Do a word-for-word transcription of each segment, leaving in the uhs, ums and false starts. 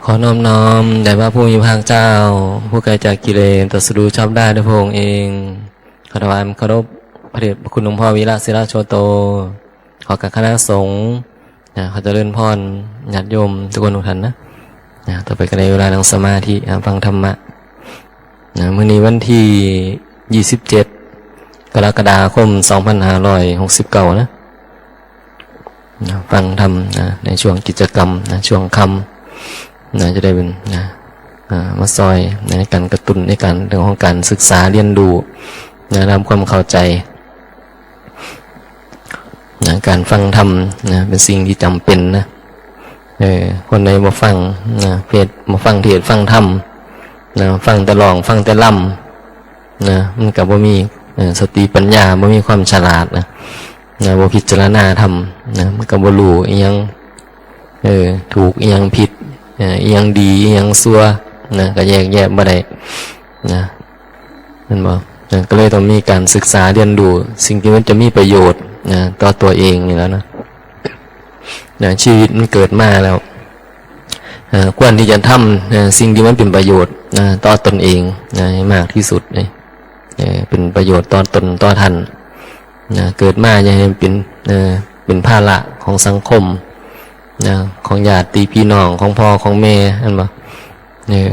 ขอน้อมน้อมแด่พระผู้มีพระภาคเจ้า ผู้ไกลจากกิเลส ตรัสรู้ชอบได้ด้วยพระองค์เอง ขอถวายความเคารพพระเดชพระคุณหลวงพ่อวีระศิลโชโต ขอกราบคณะสงฆ์นะ ขอเจริญพรญาติโยมทุกคนทุกท่านนะนะ ต่อไปก็ได้เวลานั่งสมาธินะ ฟังธรรมะนะ มื้อนี้วันที่ยี่สิบเจ็ด กรกฎาคม สองพันห้าร้อยหกสิบเก้านะ นะ ฟังธรรมนะ ในช่วงกิจกรรมนะ ช่วงค่ำนะ จะได้เป็นนะ อ่า มาซอยในการกระตุ้นในการเรื่องของการศึกษาเรียนรู้นะ ทำความเข้าใจนะ การฟังธรรมนะ เป็นสิ่งที่จำเป็นนะ เออ คนใดบ่ฟังนะ เทศน์ บ่ฟังเทศน์ ฟังธรรมนะ ฟังแต่ร้อง ฟังแต่รำนะ มันก็บ่มี เออ สติปัญญา บ่มีความฉลาดนะ นะ บ่พิจารณาธรรมนะ มันก็บ่รู้อิหยัง เออ ถูกอิหยังผิด เออ อิหยังดี อิหยังชั่วนะ ก็แยกแยะบ่ได้นะ แม่นบ่นะ ก็เลยต้องมีการศึกษาเรียนรู้สิ่งที่มันจะมีประโยชน์นะ ต่อตัวเองนี่แหละนะ นะ ชีวิตมันเกิดมาแล้ว เอ่อ ควรที่จะทำนะ สิ่งที่มันเป็นประโยชน์นะ ต่อตนเองนะ ให้มากที่สุดนะ เอ่อ เป็นประโยชน์ต่อตนต่อท่านนะ เกิดมาอย่าให้เป็น เอ่อ เป็นภาระของสังคมนะ ของญาติพี่น้อง ของพ่อของแม่ แม่นบ่ เออ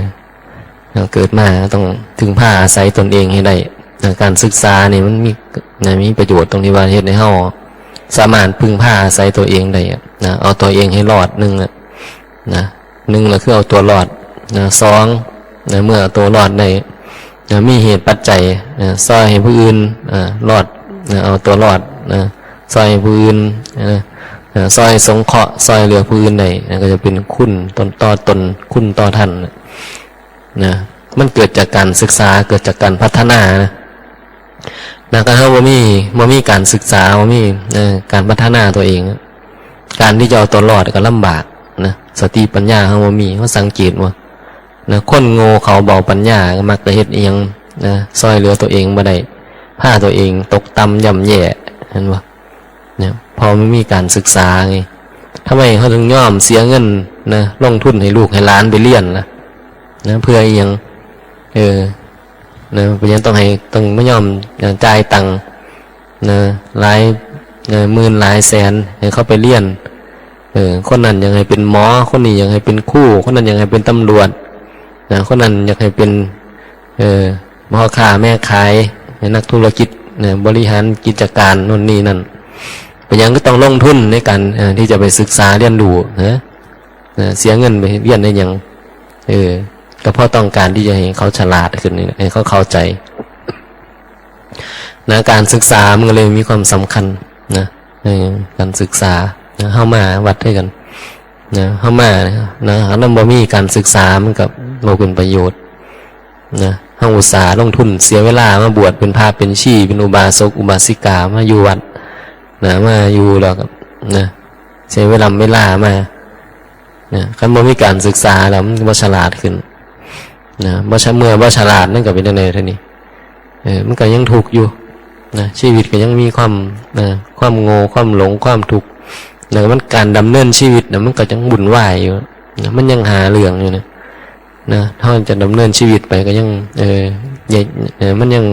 เราเกิดมาต้องพึ่งพาอาศัยตนเองให้ได้นะ การศึกษานี่มันมีนะ มีประโยชน์ตรงที่ว่าเฮ็ดให้เฮาสามารถพึ่งพาอาศัยตัวเองได้อะนะ เอาตัวเองให้รอด หนึ่งอะนะ หนึ่งก็คือเอาตัวรอดนะ สองนะ เมื่อเอาตัวรอดได้นะ มีเหตุปัจจัยนะ ซอยให้ผู้อื่นอ่ารอดนะ เอาตัวรอดนะ ซอยให้ผู้อื่นนะ อ่า ซอยสงเคราะห์ ซอยเหลือผู้อื่นได้นะ ก็จะเป็นคุณตนต่อตน คุณต่อท่านนะ นะ มันเกิดจากการศึกษา เกิดจากการพัฒนานะ นะ ถ้าเฮาบ่มี บ่มีการศึกษา บ่มี เอ่อ การพัฒนาตัวเอง การที่จะเอาตัวรอดก็ลำบากนะ สติปัญญาเฮาบ่มี เฮาสังเกตบ่นะ คนโง่เขาเบาปัญญาก็มักจะเฮ็ดอิหยังนะ ซอยเหลือตัวเองบ่ได้ พาตัวเองตกต่ำย่ำแย่ เห็นบ่ เนี่ย พอมันมีการศึกษาไง ทำไมเขาถึงยอมเสียเงินนะ ลงทุนให้ลูกให้หลานไปเรียนล่ะนะ เพื่ออิหยัง เออ นะ เป็นหยังต้องให้ ต้องมายอมนะ จ่ายตังค์นะ หลายนะ หมื่นหลายแสน ให้เขาไปเรียน เออ คนนั้นอยากให้เป็นหมอ คนนี้อยากให้เป็นครู คนนั้นอยากให้เป็นตำรวจนะ คนนั้นอยากให้เป็น เออ พ่อค้าแม่ขาย นักธุรกิจนะ บริหารกิจการนู่นนี่นั่น เป็นหยังก็ต้องลงทุนในการ เอ่อ ที่จะไปศึกษาเรียนรู้นะ นะ เสียเงินไปเรียนได้หยัง เออ ก็เพราะต้องการที่จะให้เขาฉลาดขึ้นนี่แหละ ให้เขาเข้าใจนะ การศึกษามันก็เลยมีความสำคัญนะ เออ การศึกษานะ เฮามาวัดด้วยกันนะ เฮามานะ ถ้ามันบ่มีการศึกษามันก็บ่เป็นประโยชน์นะ เฮาอุตส่าห์ลงทุนเสียเวลามาบวชเป็นพระเป็นชี เป็นอุบาสกอุบาสิกา มาอยู่วัดนะ มาอยู่แล้วก็นะ เสียเวลา เวลามานะ คันบ่มีการศึกษาแล้วมันบ่ฉลาดขึ้นนะ บ่ฉะ เมื่อบ่ฉลาดมันก็เป็นจั่งใดทีนี้ เออ มันก็ยังทุกข์อยู่นะ ชีวิตก็ยังมีความนะ ความโง่ ความหลง ความทุกข์ แล้วมันการดำเนินชีวิตนะ มันก็ยังวุ่นวายอยู่นะ มันยังหาเรื่องอยู่นะ นะ เฮาจะดำเนินชีวิตไปก็ยัง เออ เออ มันยัง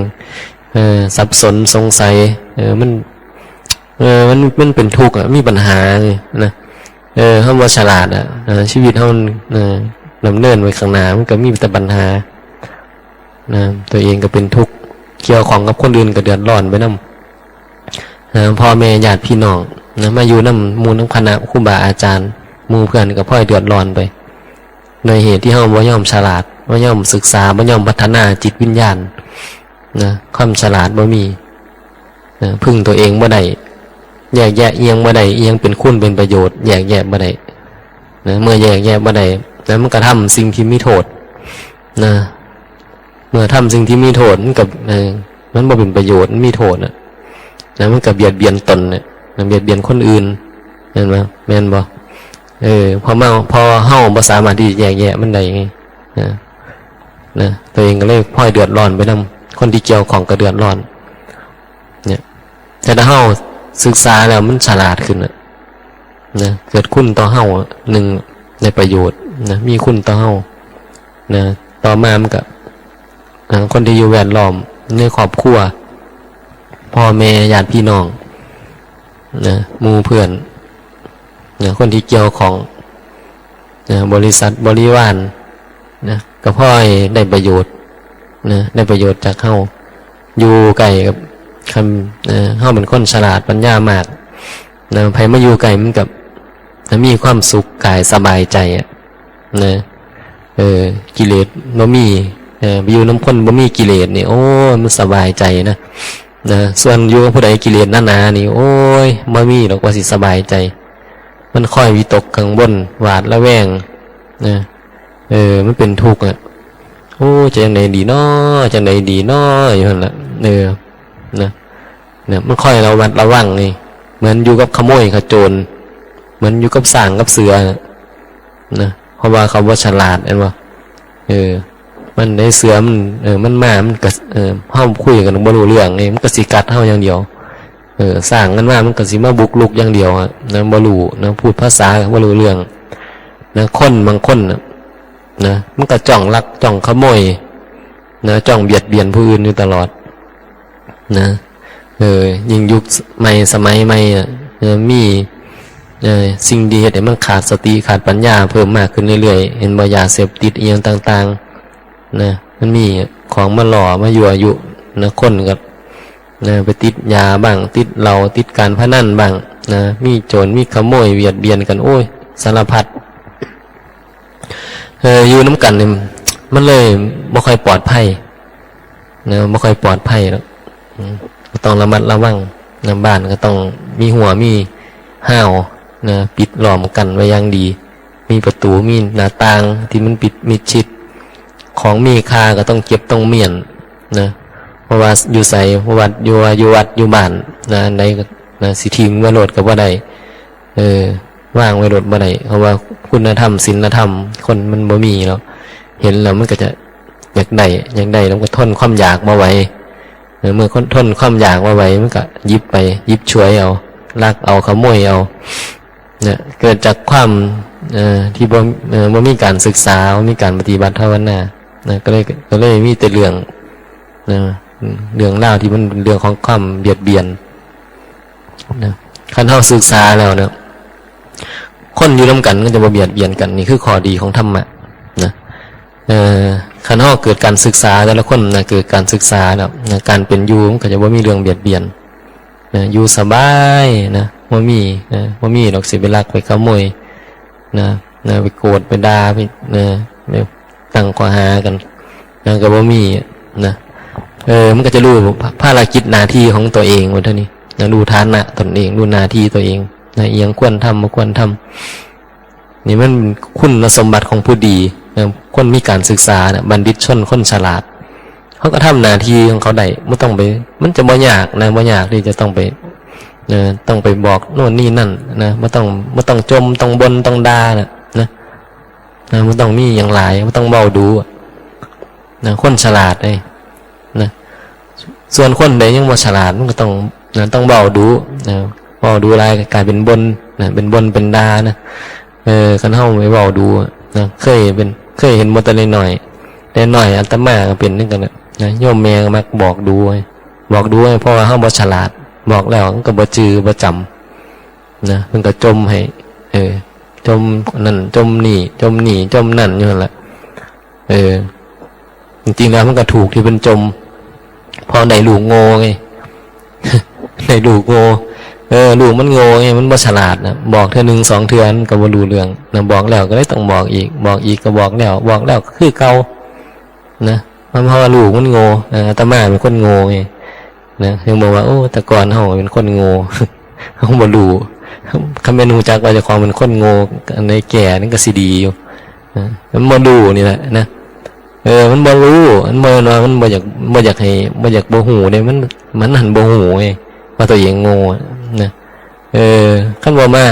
เออ สับสนสงสัย เออ มัน เออ มัน มันเป็นทุกข์อะ มีปัญหาไงนะ เออ เฮาบ่ฉลาดอะ เออ ชีวิตเฮา เออ ดำเนินไปข้างหน้า มันก็มีแต่ปัญหานะ ตัวเองก็เป็นทุกข์ เกี่ยวข้องกับคนอื่นก็เดือดร้อนไปนำนะ พ่อแม่ญาติพี่น้องนะ มาอยู่นำหมู่นำคณะครูบาอาจารย์ หมู่เพื่อนก็พลอยเดือดร้อนไป โดยเหตุที่เฮาบ่ยอมฉลาด บ่ยอมศึกษา บ่ยอมพัฒนาจิตวิญญาณนะ ความฉลาดบ่มีนะ พึ่งตัวเองบ่ได้ แยกแยะอิหยังบ่ได้ อิหยังเป็นคุณเป็นประโยชน์ แยกแยะบ่ได้นะ เมื่อแยกแยะบ่ได้นะ มันก็ทำสิ่งที่มีโทษนะ เมื่อทำสิ่งที่มีโทษ มันก็ เออ มันบ่เป็นประโยชน์ มันมีโทษน่ะนะ มันก็เบียดเบียนตนน่ะนะ เบียดเบียนคนอื่น แม่นบ่ แม่นบ่ เออ พอเมา พอเฮาบ่สามารถที่จะแยกแยะมันได้ไงนะ นะ ตัวเองก็เลยพลอยเดือดร้อนไปนำ คนที่เกี่ยวข้องก็เดือดร้อน เนี่ย แต่ถ้าเฮาศึกษาแล้วมันฉลาดขึ้นน่ะนะ เกิดคุณต่อเฮาอะ หนึ่ง ได้ประโยชน์ นะ มีคุณต่อเฮา นะ ต่อมามันก็ นะ คนที่อยู่แวดล้อมในครอบครัว พ่อแม่ญาติพี่น้อง นะ หมู่เพื่อน นะ คนที่เกี่ยวข้อง นะ บริษัทบริวาร นะ ก็พอให้ได้ประโยชน์ นะ ได้ประโยชน์จากเฮา อยู่ใกล้กับคำ เอ่อ เฮาเป็นคนฉลาดปัญญามาก นะ ไผมาอยู่ใกล้มันก็ นะ มีความสุขกายสบายใจอะ นะ เออ กิเลสบ่มี เออ ไปอยู่นำคนบ่มีกิเลสนี่ โอ้ย มันสบายใจนะ นะ ส่วนอยู่กับผู้ใดกิเลสหนาๆนี่ โอ้ย บ่มีดอกว่าสิสบายใจ มันคอยวิตกกังวล หวาดระแวง นะ เออ มันเป็นทุกข์อะ โอ้ จะจั่งใดดีน้อ จั่งใดดีน้อ อยู่หั่นล่ะ เออ นะ เนี่ย มันคอยระมัดระวังนี่ เหมือนอยู่กับขโมยขโจร เหมือนอยู่กับช้างกับเสือน่ะ นะ เพราะว่าเขาบ่ฉลาด เห็นบ่ เออ มันได้เสือมัน เออ มันมา มันก็ เออ เฮาคุยกันบ่รู้เรื่องนี่ มันก็สิกัดเฮาอย่างเดียว เออ ช้างมันมา มันก็สิมาบุกรุกอย่างเดียวอะ นะ บ่รู้ นะ พูดภาษาก็บ่รู้เรื่อง นะ คนบางคนน่ะ นะ มันก็จ้องลัก จ้องขโมย นะ จ้องเบียดเบียนผู้อื่นอยู่ตลอด นะ เออ ยิ่งยุคใหม่สมัยใหม่อะ เออ มี เออ สิ่งที่เฮ็ดให้มันขาดสติขาดปัญญาเพิ่มมากขึ้นเรื่อยๆ เห็นบ่ ยาเสพติดอิหยังต่างๆ นะ มันมีของมาหล่อมายั่วยุ นะ คนก็ นะ ไปติดยาบ้าง ติดเหล้า ติดการพนันบ้าง นะ มีโจร มีขโมย เบียดเบียนกัน โอ้ย สารพัด เออ อยู่นำกันนี่ มันเลยบ่ค่อยปลอดภัย นะ บ่ค่อยปลอดภัยหรอก อืม ก็ต้องระมัดระวัง นะ บ้านก็ต้องมีรั้ว มีฮาว นะ ปิดล้อมกั้นไว้อย่างดี มีประตู มีหน้าต่างที่มันปิดมิดชิด ของมีค่าก็ต้องเก็บต้องเมี้ยน นะ เพราะว่าอยู่ไส วัด อยู่ว่า อยู่วัด อยู่บ้าน นะ อันใดก็ นะ สิถิ้มไว้โลดก็บ่ได้ เออ วางไว้โลดบ่ได้ เพราะว่าคุณธรรม ศีลธรรม คนมันบ่มีเนาะ เห็นแล้วมันก็จะอยากได้ อยากได้ แล้วมันก็ทนความอยากบ่ไหว เออ เมื่อคนทนความอยากบ่ไหว มันก็หยิบไป หยิบฉวยเอา ลักเอา ขโมยเอา เนี่ย เกิดจากความ เอ่อ ที่บ่ เอ่อ บ่มีการศึกษา บ่มีการปฏิบัติภาวนา นะ ก็เลย ก็เลยมีแต่เรื่อง นะ เรื่องราวที่มันเป็นเรื่องของความเบียดเบียน นะ คันเฮาศึกษาแล้วเนี่ย คนอยู่นำกันก็จะบ่เบียดเบียนกัน นี่คือข้อดีของธรรมะ นะ เอ่อ คันเฮาเกิดการศึกษา แต่ละคนนะ เกิดการศึกษาแล้วนะ การเป็นอยู่มันก็จะบ่มีเรื่องเบียดเบียน นะ อยู่สบายนะ บ่มี นะ บ่มีดอกสิไปลักไปขโมย นะ นะ ไปโกรธไปด่า ไป นะ ไปตั้งข้อหากัน นะ ก็บ่มี นะ เออ มันก็จะรู้ภารกิจหน้าที่ของตัวเองว่าเท่านี้ นะ รู้ฐานะตนเอง รู้หน้าที่ตัวเอง นะ อิหยังควรทำ บ่ควรทำ นี่มันคุณสมบัติของผู้ดี นะ คนมีการศึกษา นะ บัณฑิตชน คนฉลาด เขาก็ทำหน้าที่ของเขาได้ บ่ต้องไป มันจะบ่ยากนะ บ่ยากที่จะต้องไป เอ่อ ต้องไปบอกโน่นนี่นั่นนะ บ่ต้อง บ่ต้องจ่ม ต้องบ่น ต้องด่านะ นะ นะ บ่ต้องมีหยังหลาย บ่ต้องเว้าดู๋ นะ คนฉลาดเด้ นะ ส่วนคนใดยังบ่ฉลาด มันก็ต้อง นะ ต้องเว้าดู๋ นะ เว้าดู๋หลายก็กลายเป็นบ่น นะ เป็นบ่น เป็นด่านะ เออ คันเฮาไปเว้าดู๋ นะ เคยเป็น เคยเห็นบ่ แต่น้อยๆ แต่น้อยอาตมาก็เป็นคือกันนะ นะ โยมแม่ก็มักบอกดู๋ บอกดู๋ เพราะว่าเฮาบ่ฉลาด บอกแล้วมันก็บ่จื่อ บ่จำ นะ มันก็จ่มให้ เออ จ่มนั่น จ่มนี่ จ่มนี่ จ่มนั่นอยู่หั่นล่ะ เออ จริงๆแล้วมันก็ถูกที่เพิ่นจ่ม เพราะได้ลูกโง่ไง ได้ลูกโง่ เออ ลูกมันโง่ไง มันบ่ฉลาดนะ บอกเทื่อหนึ่งสองเทื่อมันก็บ่รู้เรื่องนะ บอกแล้วก็เลยต้องบอกอีก บอกอีกก็บอกแล้ว บอกแล้วก็คือเก่า นะ มันเพราะว่าลูกมันโง่ เออ อาตมาเป็นคนโง่ไง นะ ยังบอกว่า โอ้ แต่ก่อนเฮาเป็นคนโง่ เฮาบ่รู้ คันแม่นรู้จักว่าเจ้าของเป็นคนโง่ อันใดแก่นั่นก็สิดีอยู่ นะ มันบ่รู้นี่แหละนะ เออ มันบ่รู้ มันบ่ว่า มันบ่อยาก บ่อยากให้ บ่อยากบ่ฮู้เด้ มัน มันหั้นบ่ฮู้ไง ว่าตัวเองโง่อะนะ เออ คันบ่มา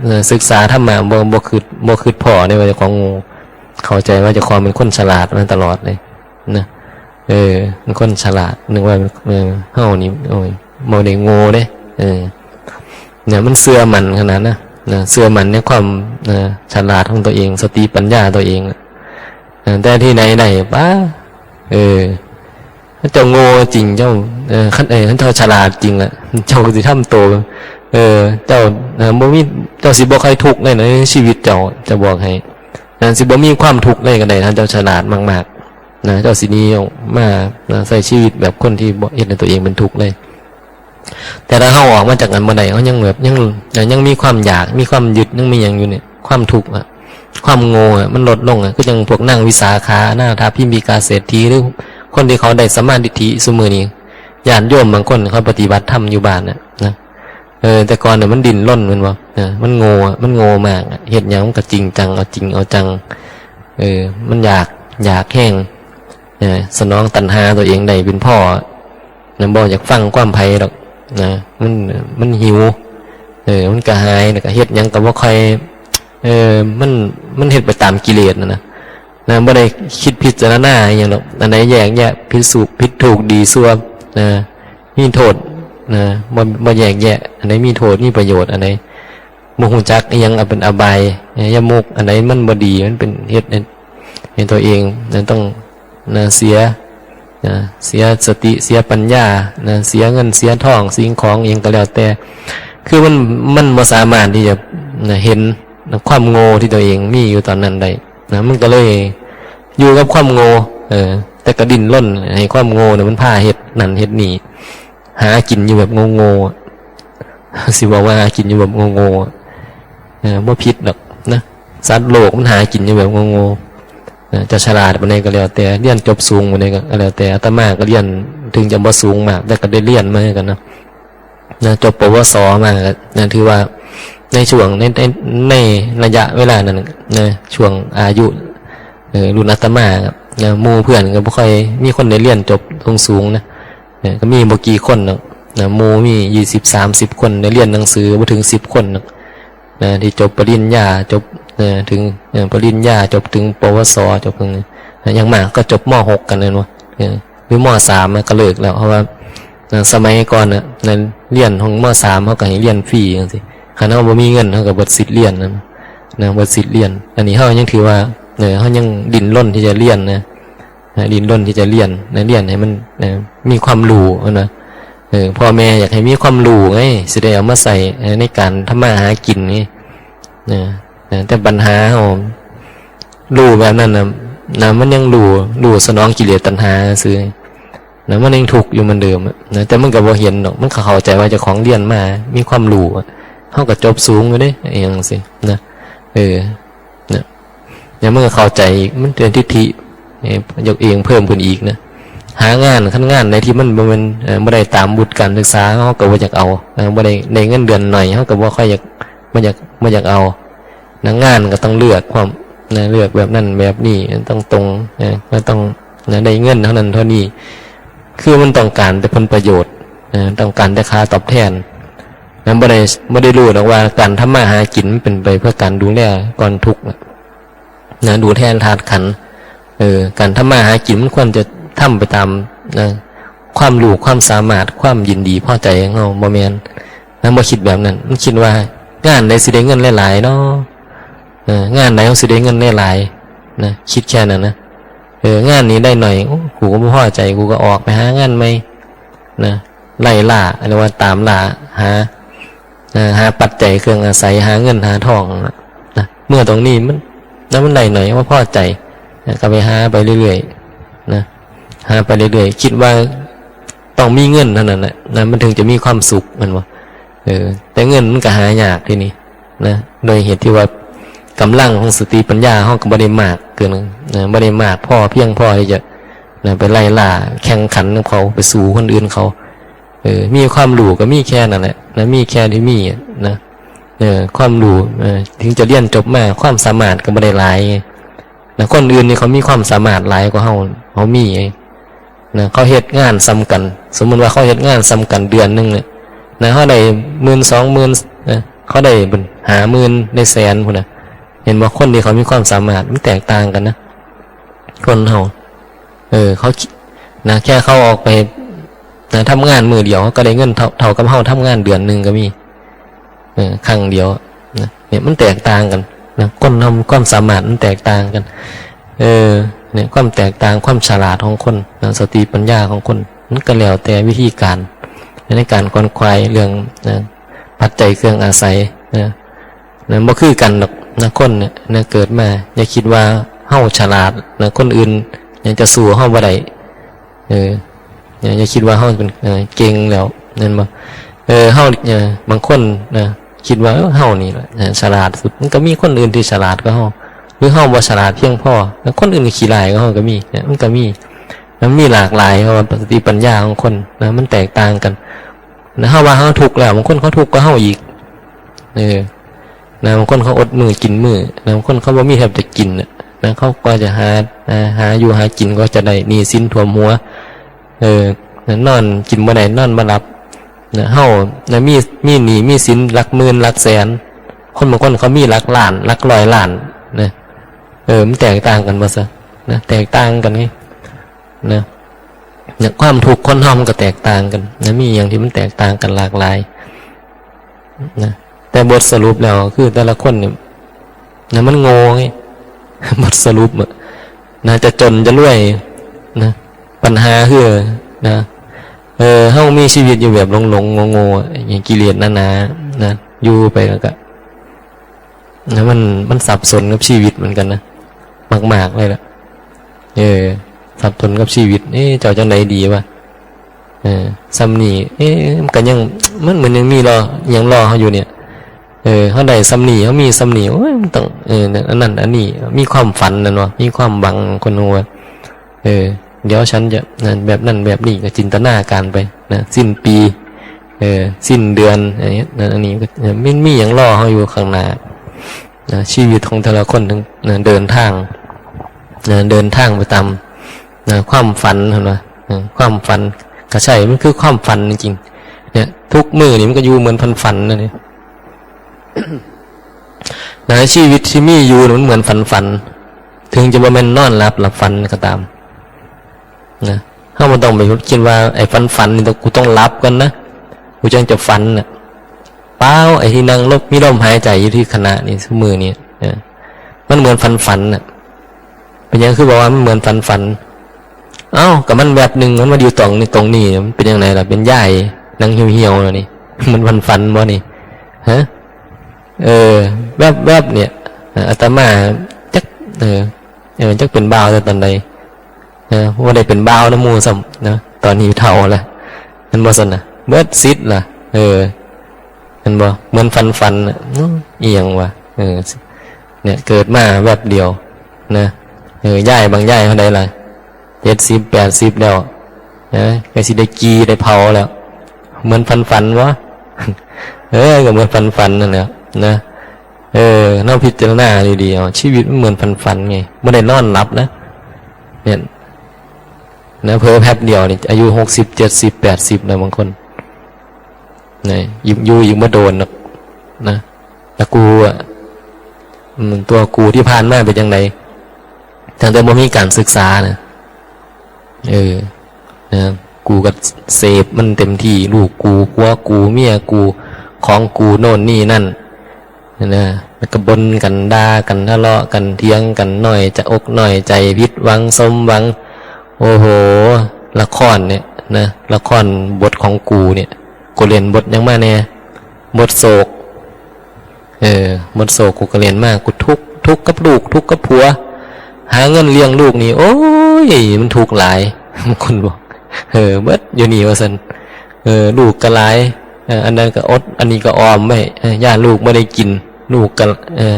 เอ่อ ศึกษาธรรมะ บ่ บ่คิด บ่คิดพ้อเด้ว่าเจ้าของโง่ เข้าใจว่าเจ้าของเป็นคนฉลาดมาตลอดเลยนะ เออ เป็นคนฉลาด นึกว่า เออ เฮานี่ โอ้ย บ่ได้โง่เด้ เออ เนี่ย มันเชื่อมั่นขนาดนะ นะ เชื่อมั่นในความนะฉลาดของตัวเอง สติปัญญาตัวเองนะ แต่ที่ไหนได้ปะ เออ ถ้าเจ้าโง่จริงเจ้า เออ คัน เออ คันเจ้าฉลาดจริงอะ เจ้าก็สิทำโต เออ เจ้า เออ บ่มี เจ้าสิบ่ค่อยทุกข์เลยนะในชีวิตเจ้า จะบอกให้ นะ สิบ่มีความทุกข์เลยก็ได้ ถ้าเจ้าฉลาดมากๆ นะ เจ้าสิหนีออกมา นะ ใช้ชีวิตแบบคนที่บ่เฮ็ดให้ตัวเองเป็นทุกข์เลย แต่ถ้าเฮาออกมาจากนั้นบ่ได้ เฮายังแบบ ยัง ยังมีความอยาก มีความยึด ยังมีหยังอยู่เนี่ย ความทุกข์อะ ความโง่อะ มันลดลงอะ คือจั่งพวกนางวิสาขา อนาถา พิมพิกา เศรษฐี หรือคนที่เขาได้สัมมาทิฏฐิซุมื้อนี้ ญาติโยมบางคนเขาปฏิบัติธรรมอยู่บ้านน่ะนะ เออ แต่ก่อนน่ะมันดิ้นรนแม่นบ่ เออ มันโง่อะ มันโง่มากอะ เฮ็ดหยังมันก็จริงจัง เอาจริงเอาจัง เออ มันอยาก อยากแฮง เออ สนองตัณหาตัวเองได้เป็นพ่อ นะ บ่อยากฟังความไผดอก นะ มัน มันหิว เออ มันกระหาย แล้วก็เฮ็ดหยังก็บ่ค่อย เออ มัน มันเฮ็ดไปตามกิเลสน่ะนะ นะ บ่ได้คิดพิจารณาอิหยังดอก อันไหนแยกแยะผิดสุข ผิดถูก ดีชั่ว นะ มีโทษ นะ บ่ บ่แยกแยะ อันไหนมีโทษ มีประโยชน์ อันไหนบ่ฮู้จักอิหยัง เอาเป็นอบาย ยมุก อันไหนมันบ่ดี มันเป็นเฮ็ดให้ ให้ตัวเองนะ ต้อง นะ เสีย นะ เสียสติ เสียปัญญา นะ เสียเงิน เสียทอง สิ่งของอิหยังก็แล้วแต่ คือมัน มันบ่สามารถที่จะ นะ เห็นความโง่ที่ตัวเองมีอยู่ตอนนั้นได้ นะ มันก็เลยอยู่กับความโง่ เออ แต่ก็ดิ้นรนให้ความโง่เนี่ยมันพาเฮ็ดนั่นเฮ็ดนี่ หากินอยู่แบบโง่ๆ สิบอกว่าหากินอยู่แบบโง่ๆ เออ บ่ผิดดอกนะ สัตว์โลกมันหากินอยู่แบบโง่ๆ นะ จะฉลาดปานใดก็แล้วแต่ เรียนจบสูงปานใดก็แล้วแต่ อาตมาก็เรียน ถึงจะบ่สูงมาก แต่ก็ได้เรียนมาคือกันนะ นะ จบ ปวส มาก็นะ ถือว่าในช่วง ใน ใน ในระยะเวลานั้นนะ ช่วงอายุ เออ รุ่นอาตมานะ หมู่เพื่อนก็บ่ค่อยมีคนได้เรียนจบสูงๆ นะ เออ ก็มีบ่กี่คนดอกนะ หมู่มียี่สิบ สามสิบ คน ได้เรียนหนังสือบ่ถึงสิบคนดอกนะ ที่จบปริญญา จบ เออ ถึง เออ ปริญญา จบถึง ปวส จบถึง นะ อย่างมากก็จบ ม.หก กันแม่นบ่ เออ หรือ ม.สาม นะ ก็เลิกแล้ว เพราะว่า นะ สมัยก่อนน่ะ นะ เรียนห้อง ม.สาม เขาก็ให้เรียนฟรีจังซี้ คันเฮาบ่มีเงิน เฮาก็เบิดสิทธิ์เรียนนั่นนะ เบิดสิทธิ์เรียน อันนี้เฮายังถือว่า เออ เฮายังดิ้นรนที่จะเรียนนะ นะ ดิ้นรนที่จะเรียนนะ เรียนให้มัน นะ มีความรู้นะ เออ พ่อแม่อยากให้มีความรู้ไง สิได้เอามาใช้ เออ ในการทำมาหากินไง นะ นะ แต่ปัญหาเฮา รู้แบบนั้นน่ะ นะ มันยังรู้ รู้สนองกิเลสตัณหาซื่อ นะ มันยังทุกข์อยู่เหมือนเดิมอะ นะ แต่มันก็บ่เห็นดอก มันก็เข้าใจว่าเจ้าของเรียนมา มีความรู้อะ เฮาก็จบสูงอยู่เด้ อิหยังจั่งซี้นะ เออ นะ แล้วมันก็เข้าใจอีก มันเป็นทิฏฐิ เอ่อ ยกเองเพิ่มขึ้นอีกนะ หางาน คันงานใดที่มันบ่แม่น เอ่อ บ่ได้ตามวุฒิการศึกษา เฮาก็บ่อยากเอา เอ่อ บ่ได้ ได้เงินเดือนน้อย เฮาก็บ่ค่อยอยาก บ่อยาก บ่อยากเอา นะ งานก็ต้องเลือกความ นะ เลือกแบบนั้นแบบนี้ ต้องตรง เอ่อ ก็ต้อง นะ ได้เงินเท่านั้นเท่านี้ คือมันต้องการแต่ผลประโยชน์ นะ ต้องการแต่ค่าตอบแทน นะ บ่ได้ บ่ได้รู้ดอกว่าการทำมาหากินมันเป็นไปเพื่อการดูแลก่อนทุกข์ นะ ดูแลธาตุขันธ์ เออ การทำมาหากินมันควรจะทำไปตาม นะ ความรู้ ความสามารถ ความยินดีพอใจของเฮา บ่แม่น นะ บ่คิดแบบนั้น มันคิดว่างานใดสิได้เงินหลายๆ เนาะ เออ งานใดเฮาสิได้เงินหลายๆ นะ คิดแค่นั้นนะ เออ งานนี้ได้หน่อย โอ้ กูก็บ่พอใจ กูก็ออกไปหางานใหม่ นะ ไล่ล่า เรียกว่าตามล่า หา นะ หาปัจจัยเครื่องอาศัย หาเงินหาทองนะ นะ เมื่อตรงนี้มัน แล้วมันได้หน่อย บ่พอใจ นะ ก็ไปหาไปเรื่อยๆ นะ หาไปเรื่อยๆ คิดว่าต้องมีเงินเท่านั้นแหละ นะ มันถึงจะมีความสุข แม่นบ่ เออ แต่เงินมันก็หายากทีนี้ นะ โดยเหตุที่ว่ากำลังของสติปัญญาเฮาก็บ่ได้มากเกิน นะ บ่ได้มากพอ เพียงพอที่จะ นะ ไปไล่ล่า แข่งขันกับเขา ไปสู้คนอื่นเขา เออ มีความรู้ก็มีแค่นั้นแหละ นะ มีแค่ที่มีอะ นะ เออ ความรู้ เออ ถึงจะเรียนจบมา ความสามารถก็บ่ได้หลายไง นะ คนอื่นนี่เขามีความสามารถหลายกว่าเฮา เฮามีไง นะ เขาเฮ็ดงานส่ำกัน สมมุติว่าเขาเฮ็ดงานส่ำกันเดือนหนึ่งเนี่ย นะ เขาได้หมื่น สองหมื่น นะ เขาได้เป็นห้าหมื่น ได้แสนพู้นนะ เห็นบ่ คนที่เขามีความสามารถมันแตกต่างกันนะ คนเฮา เออ เขาคิด นะ แค่เขาออกไป นะ ทำงานมื้อเดียว เขาก็ได้เงินเท่า เท่ากับเฮาทำงานเดือนหนึ่งก็มี เออ ครั้งเดียว นะ เนี่ยมันแตกต่างกันนะ คนเฮาความสามารถมันแตกต่างกัน เออ เนี่ยความแตกต่างความฉลาดของคนนะ สติปัญญาของคน มันก็แล้วแต่วิธีการ ในการขวนขวายเรื่องนะ ปัจจัยเครื่องอาศัยนะ นะ บ่คือกันดอกนะ คนเนี่ยนะ เกิดมา อย่าคิดว่าเฮาฉลาดนะ คนอื่นยังจะสู้เฮาบ่ได้ เออ อย่า อย่าคิดว่าเฮาเป็น เออ เก่งแล้ว แม่นบ่ เออ เฮา เออ บางคนนะ คิดว่า เออ เฮานี่แหละนะ ฉลาดสุด มันก็มีคนอื่นที่ฉลาดกว่าเฮา หรือเฮาบ่ฉลาดเพียงพอ แล้วคนอื่นก็ขี้ร้ายกว่าเฮาก็มีนะ มันก็มี มันมีหลากหลาย เพราะว่าสติปัญญาของคนนะ มันแตกต่างกันนะ เฮาว่าเฮาทุกข์แล้ว บางคนเขาทุกข์กว่าเฮาอีก เออ นะ บางคนเขาอดมื้อกินมื้อนะ บางคนเขาบ่มีแทบจะกินน่ะนะ เขาก็จะหา อ่า หาอยู่หากิน ก็จะได้หนี้สินท่วมหัว เออ นอนกินบ่ได้ นอนบ่หลับนะ เฮานะ มี มีหนี้มีสินหลักหมื่นหลักแสน คนบางคนเขามีหลักล้าน หลักร้อยล้านนะ เออ มันแตกต่างกันบ่ซะนะ แตกต่างกันไงนะ เนี่ย ความทุกข์คนเฮามันก็แตกต่างกันนะ มีอย่างที่มันแตกต่างกันหลากหลายนะ แต่บทสรุปแล้วคือแต่ละคนเนี่ยนะ มันโง่ไง บทสรุปอะนะ จะจนจะรวยนะ ปัญหาคือนะ เออ เฮามีชีวิตอยู่แบบหลงๆ โง่ๆ อย่างกิเลสหนาๆ นะ อยู่ไปแล้วก็ นะ มัน มันสับสนกับชีวิตเหมือนกันนะ มากๆ เลยล่ะ เออ สับสนกับชีวิต เอ๊ะ เจ้าจังใดดีวะ เออ ส่ำนี่ เอ๊ะ มันก็ยัง มันเหมือนยังมีรอ ยังรอเฮาอยู่เนี่ย เออ เฮาได้ส่ำนี่ เฮามีส่ำนี่ โอ้ย มันต้อง เออ อันนั้น อันนี้ มีความฝันนั่นวะ มีความหวังคนหัว เออ เดี๋ยวฉันจะ นั่น แบบนั้นแบบนี้ ก็จินตนาการไปนะ สิ้นปี เออ สิ้นเดือน อันนี้ นั่น อันนี้ก็ เออ มันมีอย่างรอเฮาอยู่ข้างหน้านะ ชีวิตของแต่ละคนทั้งนะ เดินทางนะ เดินทางไปตามนะ ความฝัน เห็นไหม เออ ความฝัน ก็ใช่ มันคือความฝันจริงๆ เนี่ย ทุกมื้อนี่มันก็อยู่เหมือนฝันๆ นั่นเอง นะ ชีวิตที่มีอยู่น่ะมันเหมือนฝันๆ ถึงจะบ่แม่นนอนหลับหลับฝันก็ตาม นะ เฮาบ่ต้องไปคิดว่า ไอ้ฝันๆ นี่ต้อง กูต้องหลับก่อนนะ กูจังจะฝันน่ะ เปล่า ไอ้ที่นั่งลบ มีลมหายใจอยู่ที่ขณะนี้ ซุมื้อนี้ เออ มันเหมือนฝันๆ น่ะ เป็นหยังคือบอกว่ามันเหมือนฝันๆ เอ้า ก็มันแวบหนึ่งมันมาอยู่ตรงนี้ ตรงนี้ มันเป็นยังไงล่ะ เป็นยายนั่งเหี่ยวๆ แล้วนี่ มันฝันๆ บ่นี่ ฮะ เออ แวบๆ เนี่ย เอ่อ อาตมาจัก เออ เออ จักเป็นบ่าวแต่ตอนใด เออ บ่ได้เป็นบ่าวนำหมู่ซ้ำนะ ตอนนี้เฒ่าแล้ว แม่นบ่ซั่นน่ะ เบิดสิทธิ์ล่ะ เออ แม่นบ่ เหมือนฝันๆ น่ะ อื้อ อีหยังวะ เออ เนี่ย เกิดมาแวบเดียวนะ เออ ยายบางยายเท่าใดล่ะ เจ็ดสิบ แปดสิบ แล้วนะ ก็สิได้กี่ได้เผาแล้ว เหมือนฝันๆ วะ เออ ก็เหมือนฝันๆ นั่นแหละนะ เออ เฮาพิจารณาดีๆ เอา ชีวิตมันเหมือนฝันๆ ไง บ่ได้นอนหลับนะ เนี่ย นะ เผลอแป๊บเดียวนี่ อายุ หกสิบ เจ็ดสิบ แปดสิบ นะ บางคน นะ อยู่ อยู่อีกบ่โดนหรอกนะ แต่กูอะ อืม ตัวกูที่ผ่านมาเป็นจั่งใด ตั้งแต่บ่มีการศึกษานะ เออ นะ กูก็เสพมันเต็มที่ ลูกกู ผัวกู เมียกู ของกู โน่นนี่นั่น นะ แล้วก็บ่นกัน ด่ากัน ทะเลาะกัน เถียงกัน น้อยจะอกน้อยใจ ผิดหวัง สมหวัง โอ้โห ละครเนี่ยนะ ละครบทของกูเนี่ย กูเล่นบทหยังมาแน่ บทโศก เออ บทโศกกูก็เล่นมา กูทุกข์ ทุกข์กับลูก ทุกข์กับผัว หาเงินเลี้ยงลูกนี่ โอ้ย มันทุกข์หลาย บางคนบอก เออ เบิดอยู่นี่ว่าซั่น เออ ลูกก็หลาย เออ อันนั้นก็อด อันนี้ก็ออมไว้ เออ ย่านลูกบ่ได้กิน ลูกก็ เออ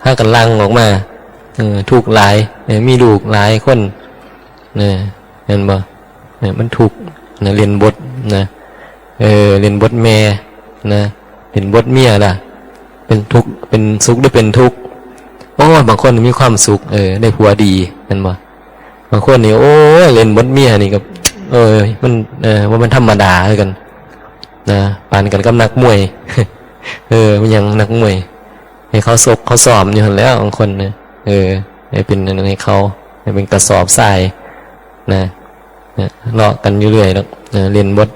พากันหลั่งออกมา เออ ทุกข์หลาย เออ มีลูกหลายคน เออ เห็นบ่ เออ มันทุกข์นะ เล่นบทนะ เออ เล่นบทแม่นะ เล่นบทเมียล่ะ เป็นทุกข์ เป็นสุขหรือเป็นทุกข์ โอ้ย บางคนมีความสุข เออ ได้ผัวดี เห็นบ่ บางคนนี่ โอ้ย เล่นบทเมียนี่ก็ เออ มัน เออ ว่ามันธรรมดาคือกันนะ ปานกันกับนักมวย เออ มันยังนักมวย ให้เขาซกเขาซ้อมอยู่หั่นแหล้ว บางคนนะ เออ ให้เป็นอันนั้นให้เขา ให้เป็นกระสอบทรายนะ นะ เลาะกันอยู่เรื่อยดอก เออ เล่นบท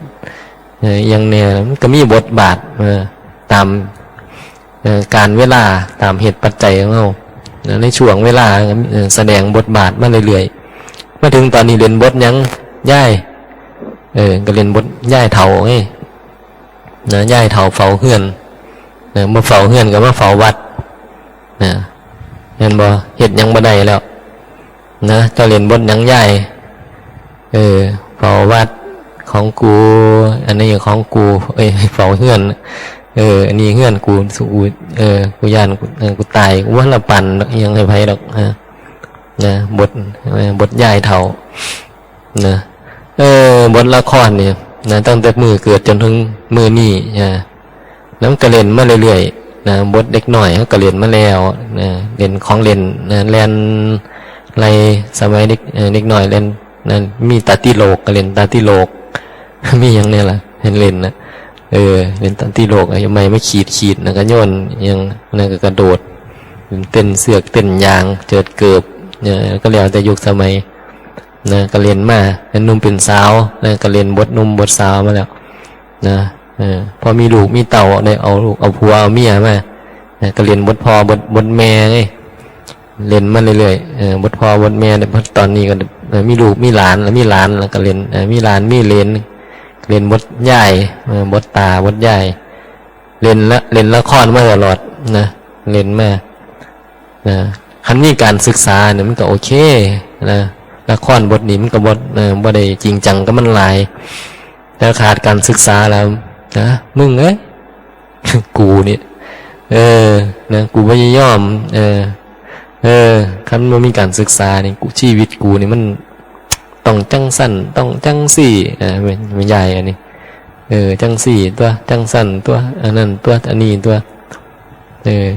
เออ อิหยังแน่ มันก็มีบทบาท เออ ตาม เอ่อ กาลเวลา ตามเหตุปัจจัยของเฮา นะ ในช่วงเวลา เอ่อ แสดงบทบาทมาเรื่อยๆ มาถึงตอนนี้เล่นบทหยัง ยาย เออ ก็เล่นบทยายเฒ่าไง นะ ยายเฒ่าเฝ้าเฮือน นะ บ่เฝ้าเฮือนก็มาเฝ้าวัด นะ แม่นบ่ เฮ็ดหยังบ่ได้แล้ว นะ เจ้าเล่นบทหยังยาย เออ เฝ้าวัดของกู อันนี้ของกู เอ้ย เฝ้าเฮือน เออ อันนี้เฮือนกู สุกู เออ กูย้านกู เออ กูตาย กูบ่ทันละปันดอก อิหยังให้ไผดอก เออ นะ บท เออ บทยายเฒ่า นะ เออ บทละครเนี่ย นะ ตั้งแต่มื้อเกิดจนถึงมื้อนี้ นะ แล้วมันก็เล่นมาเรื่อยๆ นะ บทเด็กน้อยเขาก็เล่นมาแล้ว นะ เล่นของเล่น นะ แล่นไล่สมัยเด็ก เอ่อ เด็กน้อยเล่น นะ มีตาติโลกก็เล่นตาติโลก มีหยังแน่ล่ะ เห็นเล่นนะ เออ เล่นตาติโลก เอาไม้มาขีดขีด แล้วก็โยน หยัง แล้วก็กระโดด เต้นเสือก เต้นยาง เจิดเกิบ เนี่ย ก็แล้วแต่ยุคสมัย นะ ก็เล่นมา เป็นหนุ่มเป็นสาว นะ ก็เล่นบทหนุ่มบทสาวมาแล้ว นะ เออ พอมีลูกมีเต้า ได้เอาลูกเอาผัวเอาเมียมา นะ ก็เล่นบทพ่อบท บทแม่ไง เล่นมาเรื่อยๆ เออ บทพ่อบทแม่เนี่ย พอตอนนี้ก็ เออ มีลูกมีหลาน แล้วมีหลาน แล้วก็เล่น เออ มีหลานมีเหลน เล่นบทยาย เออ บทตาบทยาย เล่นละ เล่นละครมาตลอด นะ เล่นมา นะ คันมีการศึกษาเนี่ยมันก็โอเค นะ ละครบทนี้มันก็บ่ เอ่อ บ่ได้จริงจังกับมันหลาย แต่ขาดการศึกษาแล้ว นะ มึงเอ้ย กูเนี่ย เออ นะ กูบ่ยอม เออ เออ คันบ่มีการศึกษานี่ กู ชีวิตกูนี่มันต้องจั่งซั่น ต้องจั่งซี่ เออ แม่น แม่นยายอันนี้ เออ จั่งซี่ตั๊ว จั่งซั่นตั๊ว อันนั้นตั๊ว อันนี้ตั๊ว เออ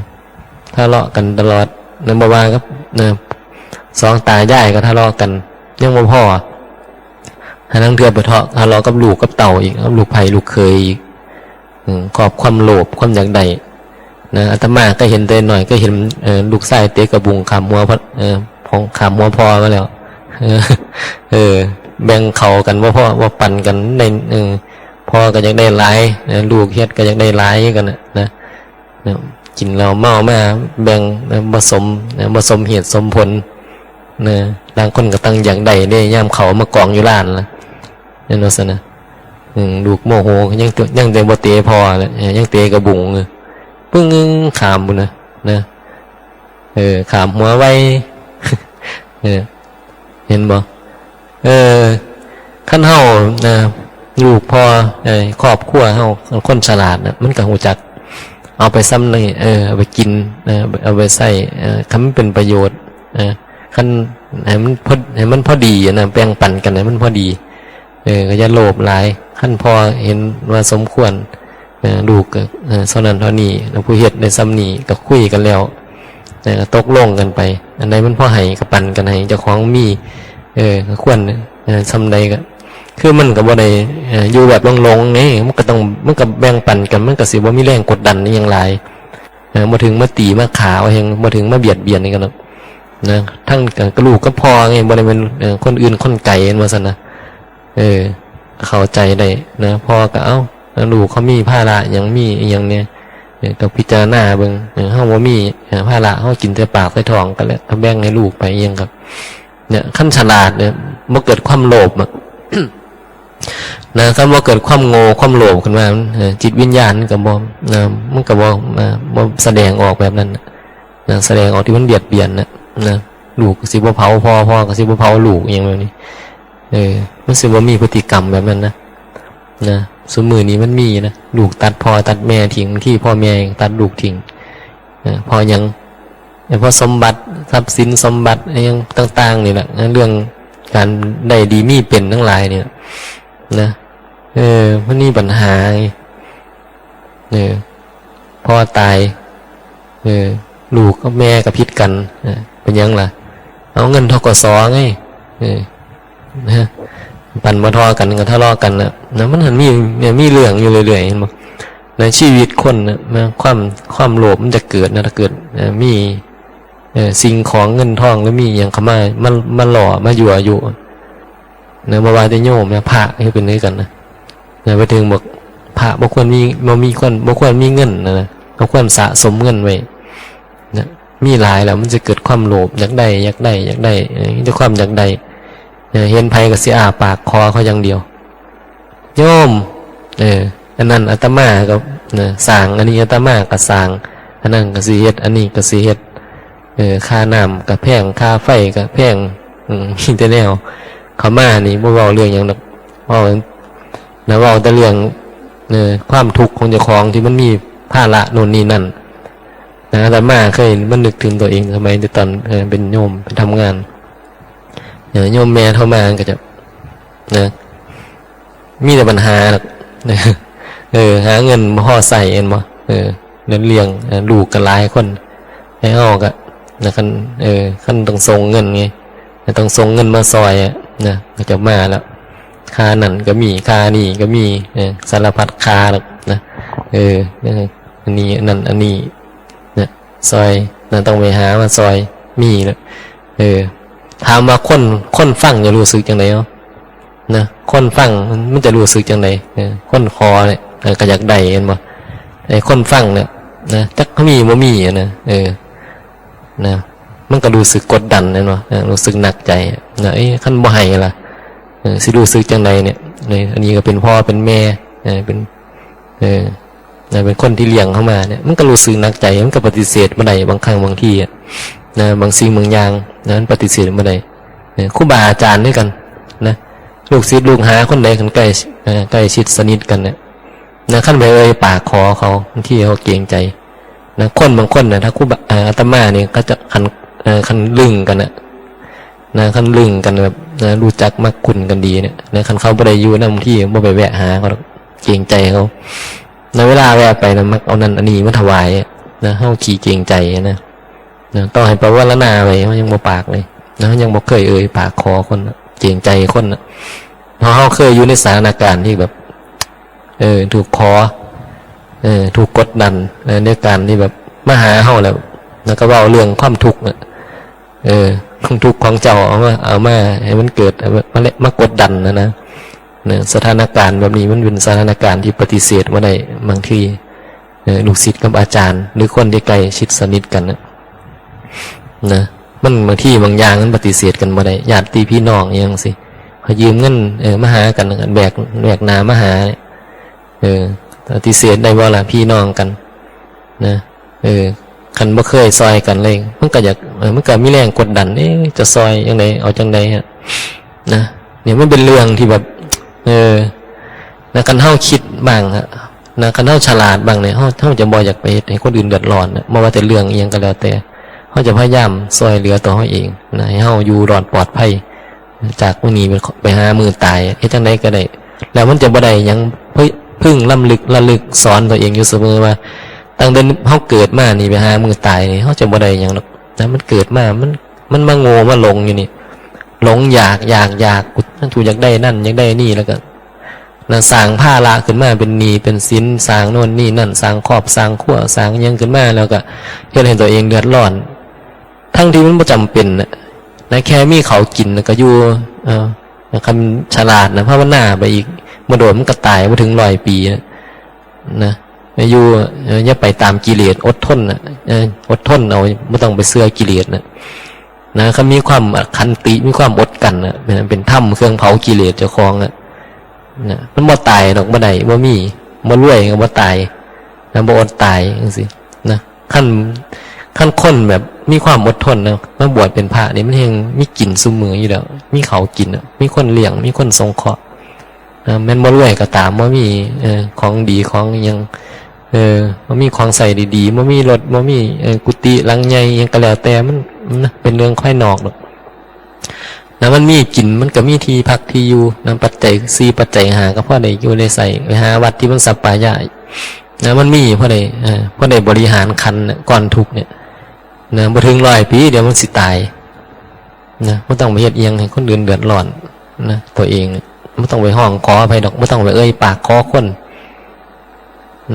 ทะเลาะกันตลอด นั่นบ่ว่ากับ นะ สองตายายก็ทะเลาะกัน ยังบ่พอ หาลางเทื่อไปทะ ทะเลาะกับลูกกับเต้าอีก กับลูกไผลูกเขยอีก อืม ครอบความโลภ ความอยากได้ นะ อาตมาก็เห็นแต่น้อย ก็เห็น เอ่อ ลูกชายเตะกระบุงข้ามหัวพ่อ เอ่อ ของข้ามหัวพ่อมาแล้ว เออ เออ แบ่งเข้ากันบ่พอ บ่ปันกันได้ เออ พ่อก็อยากได้หลาย นะ ลูกเฮ็ดก็อยากได้หลายคือกันน่ะ นะ นะ กินเหล้าเมามาแบ่ง นะ บ่สม นะ บ่สมเหตุสมผล นะ ลางคนก็ตั้งอยากได้เด้ ยามเขามากองอยู่ร้านล่ะ แม่นบ่ซั่นนะ อืม ลูกโมโห ยัง ยังแต่บ่เตะพ่อแหละ เออ ยังเตะกระบุง เออ ปึ้ง ข้ามพุ้นนะ นะ เออ ข้ามหัวไว เออ เห็นบ่ เออ คันเฮา นะ ลูกพ่อ เอ่อ ครอบครัวเฮา คนฉลาดน่ะ มันก็ฮู้จัก เอาไปส่ำนี่ เออ เอาไปกิน นะ เอาไปใช้ เออ คันมันเป็นประโยชน์ เออ คันให้มันพอ ให้มันพอดีอะนะ แบ่งปันกันให้มันพอดี เออ ก็อย่าโลภหลาย คันพ่อเห็นว่าสมควร เออ ลูกก็ เออ เท่านั้นเท่านี้ แล้วผู้เฮ็ดได้ส่ำนี้ก็คุยกันแล้ว เออ ตกลงกันไป อันใดมันพอให้ก็ปันกันให้ เจ้าของมี เออ ก็ควร เออ ส่ำใดก็ คือมันก็บ่ได้ เอ่อ อยู่แบบหลงๆ ไง มันก็ต้อง มันก็แบ่งปันกัน มันก็สิบ่มีแรงกดดันอิหยังหลาย เออ บ่ถึงมาตีมาฆ่า บ่ถึง บ่ถึงมาเบียดเบียนกันดอก นะ ทั้งกับลูกกับพ่อไง บ่ได้เป็น เอ่อ คนอื่นคนไกล ว่าซั่นนะ เออ เข้าใจได้นะ พ่อก็ เอ้า ลูกเขามีภาระหยัง มีอิหยังเนี่ย เออ ก็พิจารณาเบิ่ง เออ เฮาบ่มี เออ ภาระ เฮากินแต่ปากแต่ท้องก็แล้ว ก็แบ่งให้ลูกไปอิหยังครับ เนี่ย คันฉลาดเนี่ย บ่เกิดความโลภอะ นะ คันบ่เกิดความโง่ ความโลภขึ้นมา เออ จิตวิญญาณมันก็บ่ นะ มันก็บ่ เอ่อ บ่แสดงออกแบบนั้นน่ะ นะ แสดงออกที่มันเบียดเบียนน่ะ นะ ลูกก็สิบ่เผาพ่อ พ่อก็สิบ่เผาลูก อิหยังแบบนี้ เออ มันสิบ่มีพฤติกรรมแบบนั้นนะ นะ ซุมื้อนี้มันมีนะ ลูกตัดพ่อตัดแม่ทิ้ง บางทีพ่อแม่ยังตัดลูกทิ้ง เออ เพราะหยัง เออ เพราะสมบัติ ทรัพย์สินสมบัติอิหยังต่างๆ นี่แหละ เรื่องการได้ดีมีเป็นทั้งหลายเนี่ย นะ เออ มันมีปัญหาไง เออ พ่อตาย เออ ลูกกับแม่ก็ผิดกัน เออ เป็นหยังล่ะ เอาเงิน ธ.ก.ส. ไง เออ นะ ปันบ่ท่อกันก็ทะเลาะกันน่ะ นะ มันหันมี เนี่ย มีเรื่องอยู่เรื่อยๆ เห็นบ่ ในชีวิตคนน่ะ นะ ความ ความโลภมันจะเกิดนะ ถ้าเกิด เอ่อ มี เอ่อ สิ่งของเงินทองหรือมีอิหยังเข้ามา มา มาหล่อ มายั่วยุ นะ บ่ว่าแต่โยมนะ พระก็เป็นคือกันนะ นะ ไปถึงบอก พระบ่ควรมี บ่มีคน บ่ควรมีเงินนะ นะ เขาควรสะสมเงินไว้นะ มีหลายแล้วมันจะเกิดความโลภ อยากได้ อยากได้ อยากได้ เออ มีแต่ความอยากได้ เออ เห็นไผก็สิอ้าปากขอเขาอย่างเดียว โยม เออ อันนั้นอาตมาก็นะ สร้าง อันนี้อาตมาก็สร้าง อันนั้นก็สิเฮ็ด อันนี้ก็สิเฮ็ด เออ ค่าน้ำก็แพง ค่าไฟก็แพง อืม มีแต่แนว เขามานี่บ่เว้าเรื่องหยังดอก เว้า นะ เว้าแต่เรื่อง เออ ความทุกข์ของเจ้าของที่มันมีภาระโน่นนี่นั่น นะ อาตมาเคยมานึกถึงตัวเองสมัยที่ตอน เออ เป็นโยมไปทำงาน เออ โยมแม่โทรมาก็จะ นะ มีแต่ปัญหาดอก เออ หาเงินบ่พอใช้แม่นบ่ เออ เลี้ยง เออ ลูกก็หลายคน ให้เฮาก็ นะ คัน เออ คันต้องส่งเงินไง ต้องส่งเงินมาซอยอะ นะ ก็จะมาแล้ว ค่านั่นก็มี ค่านี่ก็มี เออ สารพัดค่าดอกนะ เออ เออ อันนี้ อันนั้น อันนี้ นะ ซอย นะ ต้องไปหามาซอย มีแล้ว เออ ถามว่าคน คนฟังจะรู้สึกจังได๋เนาะ นะ คนฟังมัน มันจะรู้สึกจังได๋ เออ คนขอเนี่ย เออ ก็อยากได้แม่นบ่ ไอ้คนฟังเนี่ย นะ จักมีบ่มีอะนะ เออ นะ มันก็รู้สึกกดดันแม่นบ่ เออ รู้สึกหนักใจ นะ เอ้ย คันบ่ให้ล่ะ เออ สิรู้สึกจังได๋เนี่ย นี่ อันนี้ก็เป็นพ่อเป็นแม่ เออ เป็น เออ นะ เป็นคนที่เลี้ยงเฮามาเนี่ย มันก็รู้สึกหนักใจ มันก็ปฏิเสธบ่ได้ บางครั้งบางทีอะ นะ บางสิ่งบางอย่าง นะ มันปฏิเสธบ่ได้ เออ ครูบาอาจารย์คือกัน นะ ลูกศิษย์ลูกหาคนใดคันใกล้ เอ่อ ใกล้ชิดสนิทกันเนี่ย นะ คันไปเอ่ยปากขอเขา บางทีเขาเกรงใจ นะ คนบางคนน่ะ ถ้าครูบา เอ่อ อาตมานี่เขาจะคัน เอ่อ คันลึงกันน่ะ นะ คันลึงกันแบบ นะ รู้จักมักคุ้นกันดีเนี่ย นะ คันเขาบ่ได้อยู่นำ บางทีบ่ไปแวะหาเขาดอก เกรงใจเขา นะ เวลาแวะไปนะ มักเอานั่นอันนี้มาถวายอะ นะ เฮาขี้เกรงใจนะ นะ ต่อให้ปวารณาไว้ เฮายังบ่ปากเลย นะ เฮายังบ่เคยเอ่ยปากขอคนน่ะ เกรงใจคนน่ะ เพราะเฮาเคยอยู่ในสถานการณ์ที่แบบ เออ ถูกขอ เออ ถูกกดดัน เออ ในการที่แบบมาหาเฮาแล้ว แล้วก็เว้าเรื่องความทุกข์น่ะ เออ ความทุกข์ของเจ้าเอามา เอามาให้มันเกิด เอามา มากดดันนะนะ นะ สถานการณ์แบบนี้มันเป็นสถานการณ์ที่ปฏิเสธบ่ได้ บางที เออ ลูกศิษย์กับอาจารย์ หรือคนที่ใกล้ชิดสนิทกันน่ะ นะ มันบางทีบางอย่างมันปฏิเสธกันบ่ได้ ญาติพี่น้องอิหยังจั่งซี้ เขายืมเงิน เออ มาหากัน แบก แบกหน้ามาหาเนี่ย เออ ปฏิเสธได้บ่ล่ะ พี่น้องกัน นะ เออ คันบ่เคยซอยกันเลย มันก็อยาก เออ มันก็มีแรงกดดัน เอ๊ะ จะซอยจั่งใด เอาจั่งใดฮะ นะ เนี่ยมันเป็นเรื่องที่แบบ เออ นะ คันเฮาคิดบ้างฮะ นะ คันเฮาฉลาดบ้างเนี่ย เฮา เฮาจะบ่อยากไปเฮ็ดให้คนอื่นเดือดร้อนนะ บ่ว่าแต่เรื่องอิหยังก็แล้วแต่ เฮาจะพยายามซอยเหลือตัวเฮาเองนะ ให้เฮาอยู่รอดปลอดภัย จากมื้อนี้ไป ไปหามื้อตาย เฮ็ดจั่งใดก็ได้ แล้วมันจะบ่ได้หยัง เฮ้ย พึงรำลึกระลึกสอนตัวเองอยู่เสมอว่า ตั้งแต่เฮาเกิดมานี่ไปหามื้อตายนี่ เฮาจะบ่ได้หยังดอกนะ มันเกิดมา มัน มันมาโง่มาหลงอยู่นี่ หลงอยาก อยาก อยาก กู กูอยากได้นั่น อยากได้นี่ แล้วก็ นะ สร้างภาระขึ้นมาเป็นหนี้เป็นสิน สร้างโน่นนี่นั่น สร้างครอบ สร้างครัว สร้างหยังขึ้นมา แล้วก็เฮ็ดให้ตัวเองเดือดร้อน ทั้งที่มันบ่จำเป็นน่ะ นะ แค่มีข้าวกินน่ะก็อยู่ เออ นะ คันฉลาดนะ ภาวนาไปอีก บ่โดนมันก็ตาย บ่ถึงร้อยปีน่ะ นะ อยู่ เออ อย่าไปตามกิเลส อดทนน่ะ เออ อดทนเอา บ่ต้องไปเชื่อกิเลสน่ะ นะ คันมีความขันติ มีความอดกลั้นน่ะ เป็น เป็นธรรมเครื่องเผากิเลสเจ้าของน่ะ นะ มันบ่ตายดอก บ่ได้ บ่มี บ่รวยก็บ่ตาย นะ บ่อดตายจั่งซี้ นะ คัน คันคนแบบมีความอดทนนะ มาบวชเป็นพระนี่มันแฮ่งมีกินซุมื้ออยู่แล้ว มีข้าวกินน่ะ มีคนเลี้ยง มีคนสงเคราะห์ นะ แม่นบ่รวยก็ตาม บ่มี เออ ของดีของหยัง เออ บ่มีของใช้ดีๆ บ่มีรถ บ่มี เออ กุฏิหลังใหญ่หยังก็แล้วแต่ มัน มันนะ เป็นเรื่องภายนอกดอก นะ มันมีกิน มันก็มีที่พักที่อยู่นะ ปัจจัยสี่ปัจจัยห้าก็พอได้อยู่ได้ใช้ ไปหาวัดที่มันสัปปายะนะ มันมีพอได้ เออ พอได้บริหารขันธ์น่ะ ก้อนทุกข์เนี่ย นะ บ่ถึงร้อยปี เดี๋ยวมันสิตาย นะ บ่ต้องไปเฮ็ดอิหยังให้คนอื่นเดือดร้อน นะ ตัวเอง บ่ต้องไปฮ้องขอไผดอก บ่ต้องไปเอ่ยปากขอคน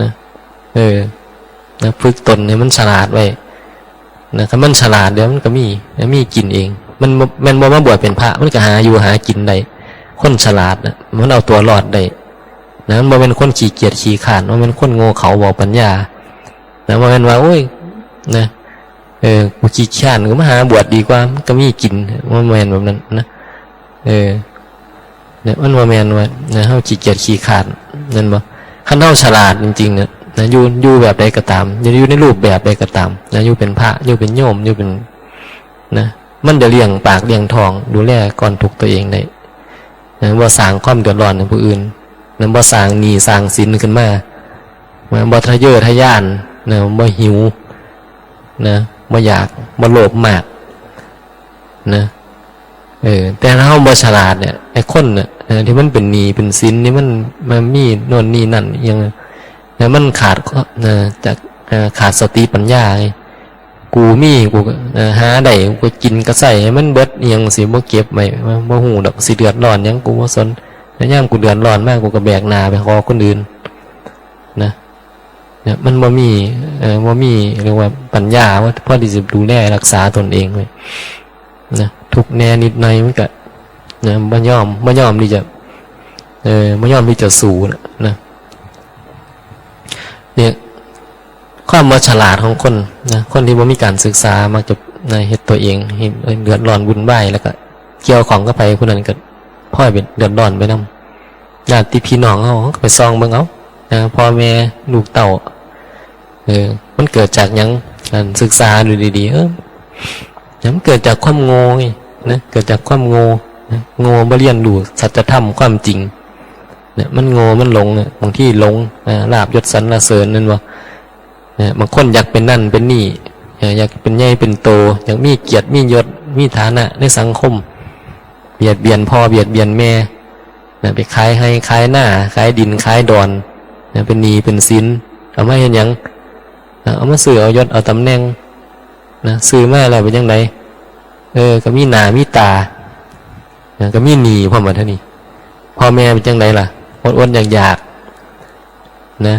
นะ เออ นะ ฝึกตนให้มันฉลาดไว้ นะ คันมันฉลาดเดี๋ยวมันก็มี มีกินเอง มันบ่ แม่นบ่มาบวชเป็นพระ มันก็หาอยู่หากินได้ คนฉลาดน่ะ มันเอาตัวรอดได้ นะ มันบ่แม่นคนขี้เกียจขี้คร้าน มันเป็นคนโง่เขลาเบาปัญญา นะ บ่แม่นว่า โอ้ย นะ เออ กูขี้คร้าน กูมาหาบวชดีกว่า มันก็มีกิน มันบ่แม่นแบบนั้นนะ เออ เนี่ย มันบ่แม่นว่า นะ เฮาขี้เกียจขี้คร้าน นั่นบ่ คันเฮาฉลาดจริงๆ เนี่ย นะ อยู่ อยู่แบบใดก็ตาม อยู่ อยู่ในรูปแบบใดก็ตาม นะ อยู่เป็นพระ อยู่เป็นโยม อยู่เป็น นะ มันจะเลี้ยงปากเลี้ยงท้อง ดูแลก้อนทุกข์ตัวเองได้ นะ บ่สร้างความเดือดร้อนให้ผู้อื่น นะ บ่สร้างหนี้สร้างสินขึ้นมา นะ บ่ทะเยอทะยาน นะ บ่หิว นะ บ่อยาก บ่โลภมาก นะ เออ แต่ถ้าเฮาบ่ฉลาดเนี่ย ไอ้คนเนี่ย นะ ที่มันเป็นหนี้เป็นสินนี่มัน มันมีโน่นนี่นั่นอิหยัง นะ มันขาด นะ จาก อ่า ขาดสติปัญญาไง กูมี กูก็ เอ่อ หาได้ กูก็กินก็ใช้ให้มันเบิดอิหยังสิ บ่เก็บไว้ บ่ บ่ฮู้ดอก สิเดือดร้อนหยัง กูบ่สน แต่ยามกูเดือดร้อนมา กูก็แบกหน้าไปขอคนอื่น นะ เนี่ย มันบ่มี เอ่อ บ่มี เรียกว่าปัญญา ว่าพอที่จะดูแลรักษาตนเองไว้ นะ ทุกข์แหน่นิดหน่อยมันก็ นะ บ่ยอม บ่ยอมที่จะ เออ บ่ยอมที่จะสู้นะ นะ เนี่ย ความบ่ฉลาดของคนนะ คนที่บ่มีการศึกษา มักจะ นะ เฮ็ดตัวเอง เฮ็ดเดือดร้อนวุ่นวาย แล้วก็เกี่ยวข้องกับไผผู้นั้นก็พลอยเป็นเดือดร้อนไปนำ ญาติพี่น้องเฮา เฮาก็ไปส่องเบิ่งเอา นะ พ่อแม่ลูกเต้า เออ มันเกิดจากหยัง การศึกษาดูดีๆ เออ มันเกิดจากความโง่ไง นะ เกิดจากความโง่ นะ โง่ บ่เรียนรู้สัจธรรมความจริง เนี่ย มันโง่ มันหลง เนี่ย บางทีหลง อ่า ลาภยศสรรเสริญนั่นบ่ เนี่ย บางคนอยากเป็นนั่นเป็นนี่ เอ่อ อยากเป็นใหญ่เป็นโต อยากมีเกียรติมียศ มีฐานะในสังคม เบียดเบียนพ่อ เบียดเบียนแม่ นะ ไปขายไฮ่ขายนา ขายดินขายดอน นะ เป็นหนี้เป็นสิน เอามาเฮ็ดหยัง นะ เอามาซื้อเอายศเอาตำแหน่ง นะ ซื้อมาแล้วเป็นจั่งใด เออ ก็มีหน้ามีตา นะ ก็มีหนี้พร้อมบัดนี้ พ่อแม่เป็นจั่งใดล่ะ อดๆ อยากๆ นะ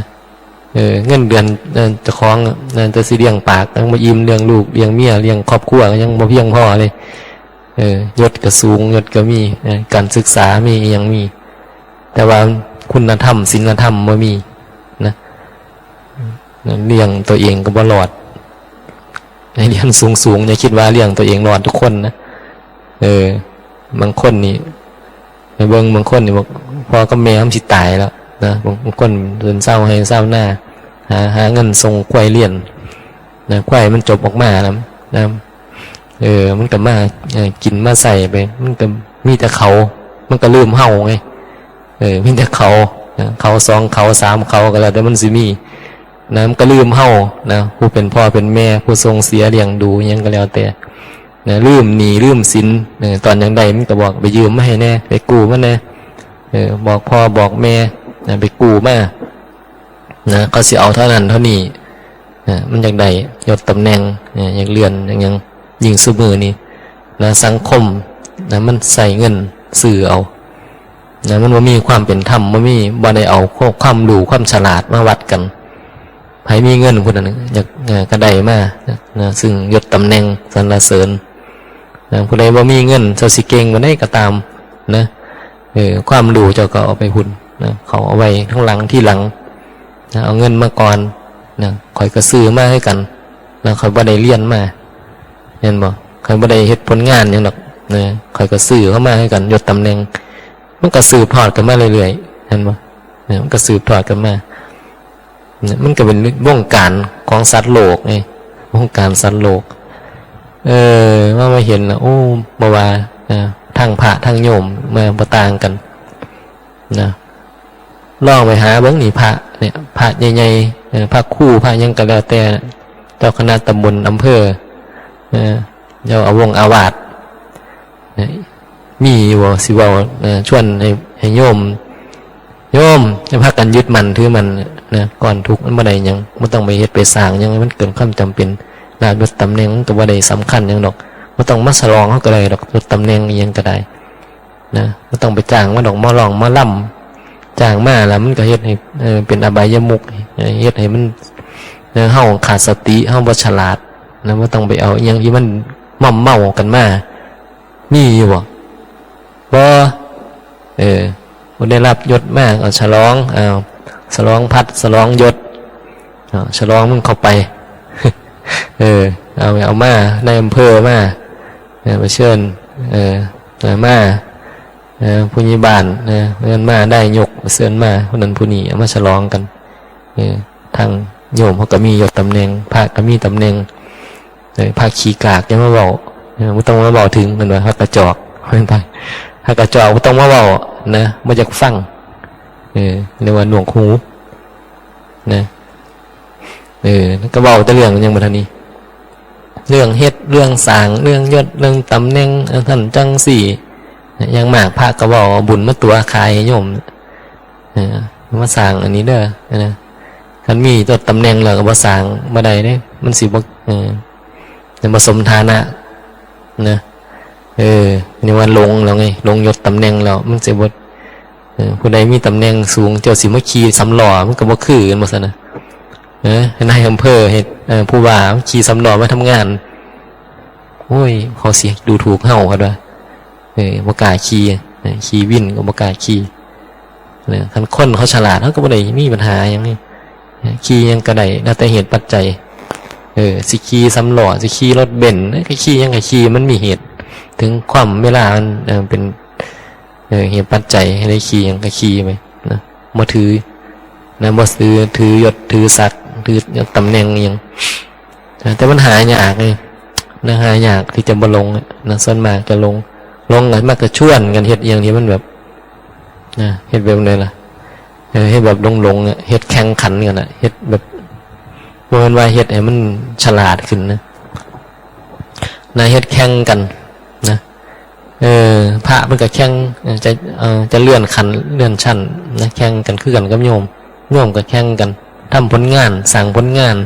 เออ เงินเดือน เอ่อ เจ้าของ เอ่อ แต่สิเลี้ยงปากยังบ่อิ่ม เลี้ยงลูก เลี้ยงเมีย เลี้ยงครอบครัวก็ยังบ่เพียงพอเลย เออ ยศก็สูง ยศก็มี เอ่อ การศึกษามี อิหยังมี แต่ว่าคุณธรรม ศีลธรรมบ่มี นะ นะ เลี้ยงตัวเองก็บ่รอด ให้เรียนสูงๆ อย่าคิดว่าเลี้ยงตัวเองรอดทุกคนนะ เออ บางคนนี่ ไปเบิ่งบางคนนี่บอก พ่อกับแม่มันสิตายแล้วนะ บาง บางคนเป็นชาวไร่ชาวนา หา หาเงินส่งควายเรียน นะ ควายมันจบออกมาแล้วนะ เออ มันก็มา เออ กินมาใส่ไป มันก็มีแต่เขา มันก็ลืมเฮาไง เออ มีแต่เขา นะ เขาสองเขาสามเขาก็แล้วแต่มันสิมี นะ มันก็ลืมเฮา นะ ผู้เป็นพ่อเป็นแม่ ผู้ส่งเสียเลี้ยงดูอิหยังก็แล้วแต่ นะ ลืมหนี้ลืมสิน เออ ตอนยังได้มันก็บอกไปยืมมาให้แหน่ ไปกู้มาแหน่ เออ บอกพ่อบอกแม่ นะ ไปกู้มา นะ เขาสิเอาเท่านั้นเท่านี้ นะ มันอยากได้ยศตำแหน่ง นะ อยากเลื่อน อยากหยัง ยิ่งซุมื้อนี้ นะ สังคม นะ มันใช้เงินซื้อเอา นะ มันบ่มีความเป็นธรรม บ่มี บ่ได้เอาความรู้ความฉลาดมาวัดกัน ไผมีเงินผู้นั้นอยาก เอ่อ ก็ได้มา นะ ซึ่งยศตำแหน่งสรรเสริญ นะ ผู้ใดบ่มีเงิน เจ้าสิเก่งปานใดก็ตาม นะ เออ ความรู้เจ้าก็เอาไปพุ้น นะ เขาเอาไว้ข้างหลัง ทีหลัง นะ เอาเงินมาก่อน นะ ข้อยก็ซื้อมาคือกัน นะ ข้อยบ่ได้เรียนมา เห็นบ่ ข้อยบ่ได้เฮ็ดผลงานหยังดอก นะ ข้อยก็ซื้อเข้ามาคือกัน ยศตำแหน่ง มันก็สืบทอดกันมาเรื่อยๆ เห็นบ่ เนี่ย มันก็สืบทอดกันมา เนี่ย มันก็เป็นวงการของสัตว์โลกไง วงการสัตว์โลก เออ ว่ามาเห็นนะ โอ้ บ่ว่า นะ ทั้งพระทั้งโยม มาบ่ต่างกัน นะ ลองไปหาเบิ่งนี่ พระเนี่ย พระใหญ่ๆ เออ พระครู พระหยังก็แล้วแต่ เจ้าคณะตำบล อำเภอ เออ เจ้าอาวงอาวาส เนี่ย มีอยู่บ่ สิเว้า เอ่อ ชวนให้ ให้โยม โยม ให้พากันยึดมั่นถือมั่นนะ ก้อนทุกข์มันบ่ได้หยัง บ่ต้องไปเฮ็ดไปสร้างหยังให้มันเกินความจำเป็น ลาภยศตำแหน่งมันก็บ่ได้สำคัญหยังดอก บ่ต้องมาฉลองเฮาก็ได้ดอก ยศตำแหน่งอิหยังก็ได้นะ บ่ต้องไปจ้างมาดอก หมอร้องหมอลำ จ้างมาแล้วมันก็เฮ็ดให้ เอ่อ เป็นอบายมุข เฮ็ดให้มัน เอ่อ เฮาขาดสติ เฮาบ่ฉลาดนะ บ่ต้องไปเอาอิหยังที่มันม่อมเมากันมา มีอยู่บ่ บ่ เออ ผู้ได้รับยศมาก็ฉลอง เอา ฉลองพัด ฉลองยศ เนาะ ฉลองมึงเข้าไป เออ เอา เอามา นายอำเภอมา เออ มาเชิญ เออ เออ มา เออ ผู้ใหญ่บ้าน เออ เอิ้นมา นายก เชิญมา ผู้นั้นผู้นี้ เอามาฉลองกัน เออ ทางโยมเขาก็มียศตำแหน่ง พระก็มีตำแหน่ง เออ พระขี้กากอย่ามาเว้า เออ บ่ต้องมาเว้าถึง เพิ่นว่า พระกระจอก พระกระจอกบ่ต้องมาเว้า นะ บ่อยากฟัง เออ เรียกว่าหนวกหู นะ เออ ก็เว้าแต่เรื่องหยังบัดนี้ เรื่องเฮ็ด เรื่องสร้าง เรื่องยศ เรื่องตำแหน่ง เออ ซั่นจั่งซี้ อย่างมากพระก็เว้าเอาบุญมาตั๋วขายให้โยม เออ มาสร้างอันนี้เด้อ นะ คันมียศตำแหน่งแล้วก็บ่สร้างบ่ได้เด้ มันสิบ่ เออ มันบ่สมฐานะ นะ เออ นี่ว่าหลงแล้วไง หลงยศตำแหน่งแล้ว มันสิบ่ เออ ผู้ใดมีตำแหน่งสูง เจ้าสิมาขี่สามล้อ มันก็บ่คือกัน ว่าซั่นนะ เออ นายอำเภอเฮ็ด เออ ผู้ว่าขี่สามล้อมาทำงาน โอ้ย เขาสิดูถูกเฮา เขาว่า เออ บ่กล้าขี่ เออ ขี่วินก็บ่กล้าขี่ เออ คันคนเขาฉลาด เขาก็บ่ได้มีปัญหาหยังนี่ เออ ขี่หยังก็ได้ แล้วแต่เหตุปัจจัย เออ สิขี่สามล้อ สิขี่รถเบนซ์ เออ ก็ขี่หยังก็ขี่ มันมีเหตุ ถึงความเวลามัน เออ เป็น เออ เหตุปัจจัยให้ได้ขี่หยังก็ขี่ไป นะ บ่ถือ นะ บ่ถือ ถือยศ ถือศักดิ์ ถือตำแหน่งอิหยัง นะ แต่มันหายากไง นะ หายากที่จะบ่หลงอะ นะ ส่วนมากจะหลง หลงก็มักจะชวนกันเฮ็ดอิหยังที่มันแบบ นะ เฮ็ดแบบใดล่ะ เออ เฮ็ดแบบหลงๆอะ เฮ็ดแข่งขันกันอะ เฮ็ดแบบ บ่แม่นว่าเฮ็ดให้มันฉลาดขึ้นนะ นะ เฮ็ดแข่งกัน นะ เออ พระมันก็แข่ง เออ จะ เออ จะเลื่อนขั้น เลื่อนชั้น นะ แข่งกันคือกันกับโยม โยมก็แข่งกัน ทำผลงาน สร้างผลงาน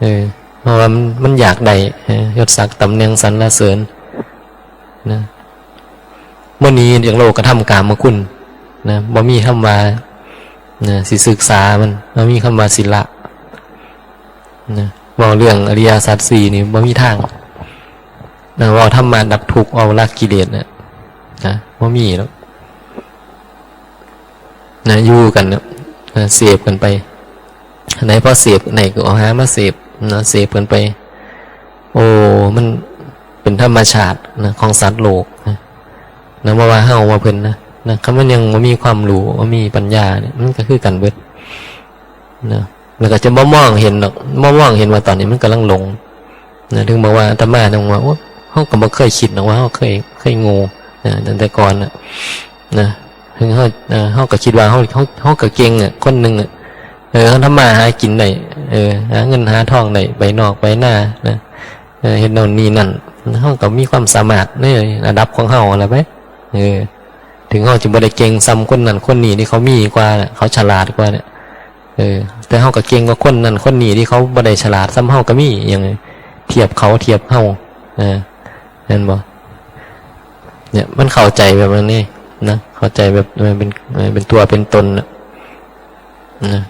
เออ เพราะว่ามัน มันอยากได้ เออ ยศศักดิ์ตำแหน่งสรรเสริญ นะ บ่หนีจากโลกกระทำกามคุณ นะ บ่มีคำว่า นะ สิศึกษามัน บ่มีคำว่าสิละ นะ เว้าเรื่องอริยสัจสี่นี่บ่มีทาง นะ เว้าธรรมะดับทุกข์ เว้าละกิเลสน่ะ นะ บ่มีแล้ว นะ อยู่กันน่ะ นะ เสพกันไป อันใดพอเสพได้ก็เอาหามาเสพ นะ เสพกันไป โอ้ มันเป็นธรรมชาติ นะ ของสัตว์โลก นะ นะ บ่ว่าเฮาว่าเพิ่นนะ นะ คันมันยังบ่มีความรู้ บ่มีปัญญาเนี่ย มันก็คือกันเบิด นะ แล้วก็จะบ่มองเห็นดอก บ่มองเห็นว่าตอนนี้มันกำลังหลง นะ ถึงบอกว่าอาตมาถึงว่า โอ้ เฮาก็บ่เคยคิดดอกว่าเฮาเคย เคยโง่ นะ ตั้งแต่ก่อนน่ะ นะ ถึงเฮา เอ่อ เฮาก็คิดว่าเฮา เฮา เฮาก็เก่งอะ คนหนึ่งอะ เออ เฮาทำมาหากินได้ เออ หาเงินหาทองได้ ไปนอกไปนา นะ เออ เฮ็ดโน่นนี่นั่น เฮาก็มีความสามารถในระดับของเฮานั่นแหละไป เออ ถึงเฮาจะบ่ได้เก่งส่ำคนนั้นคนนี้ที่เขามีกว่าน่ะ เขาฉลาดกว่าเนี่ย เออ แต่เฮาก็เก่งกว่าคนนั้นคนนี้ที่เขาบ่ได้ฉลาดส่ำเฮาก็มี อย่างเทียบเขาเทียบเฮา เออ เห็นบ่ เนี่ย มันเข้าใจแบบนั้นนี่นะ เข้าใจแบบ เออ เป็น เออ เป็นตัวเป็นตนน่ะ นะ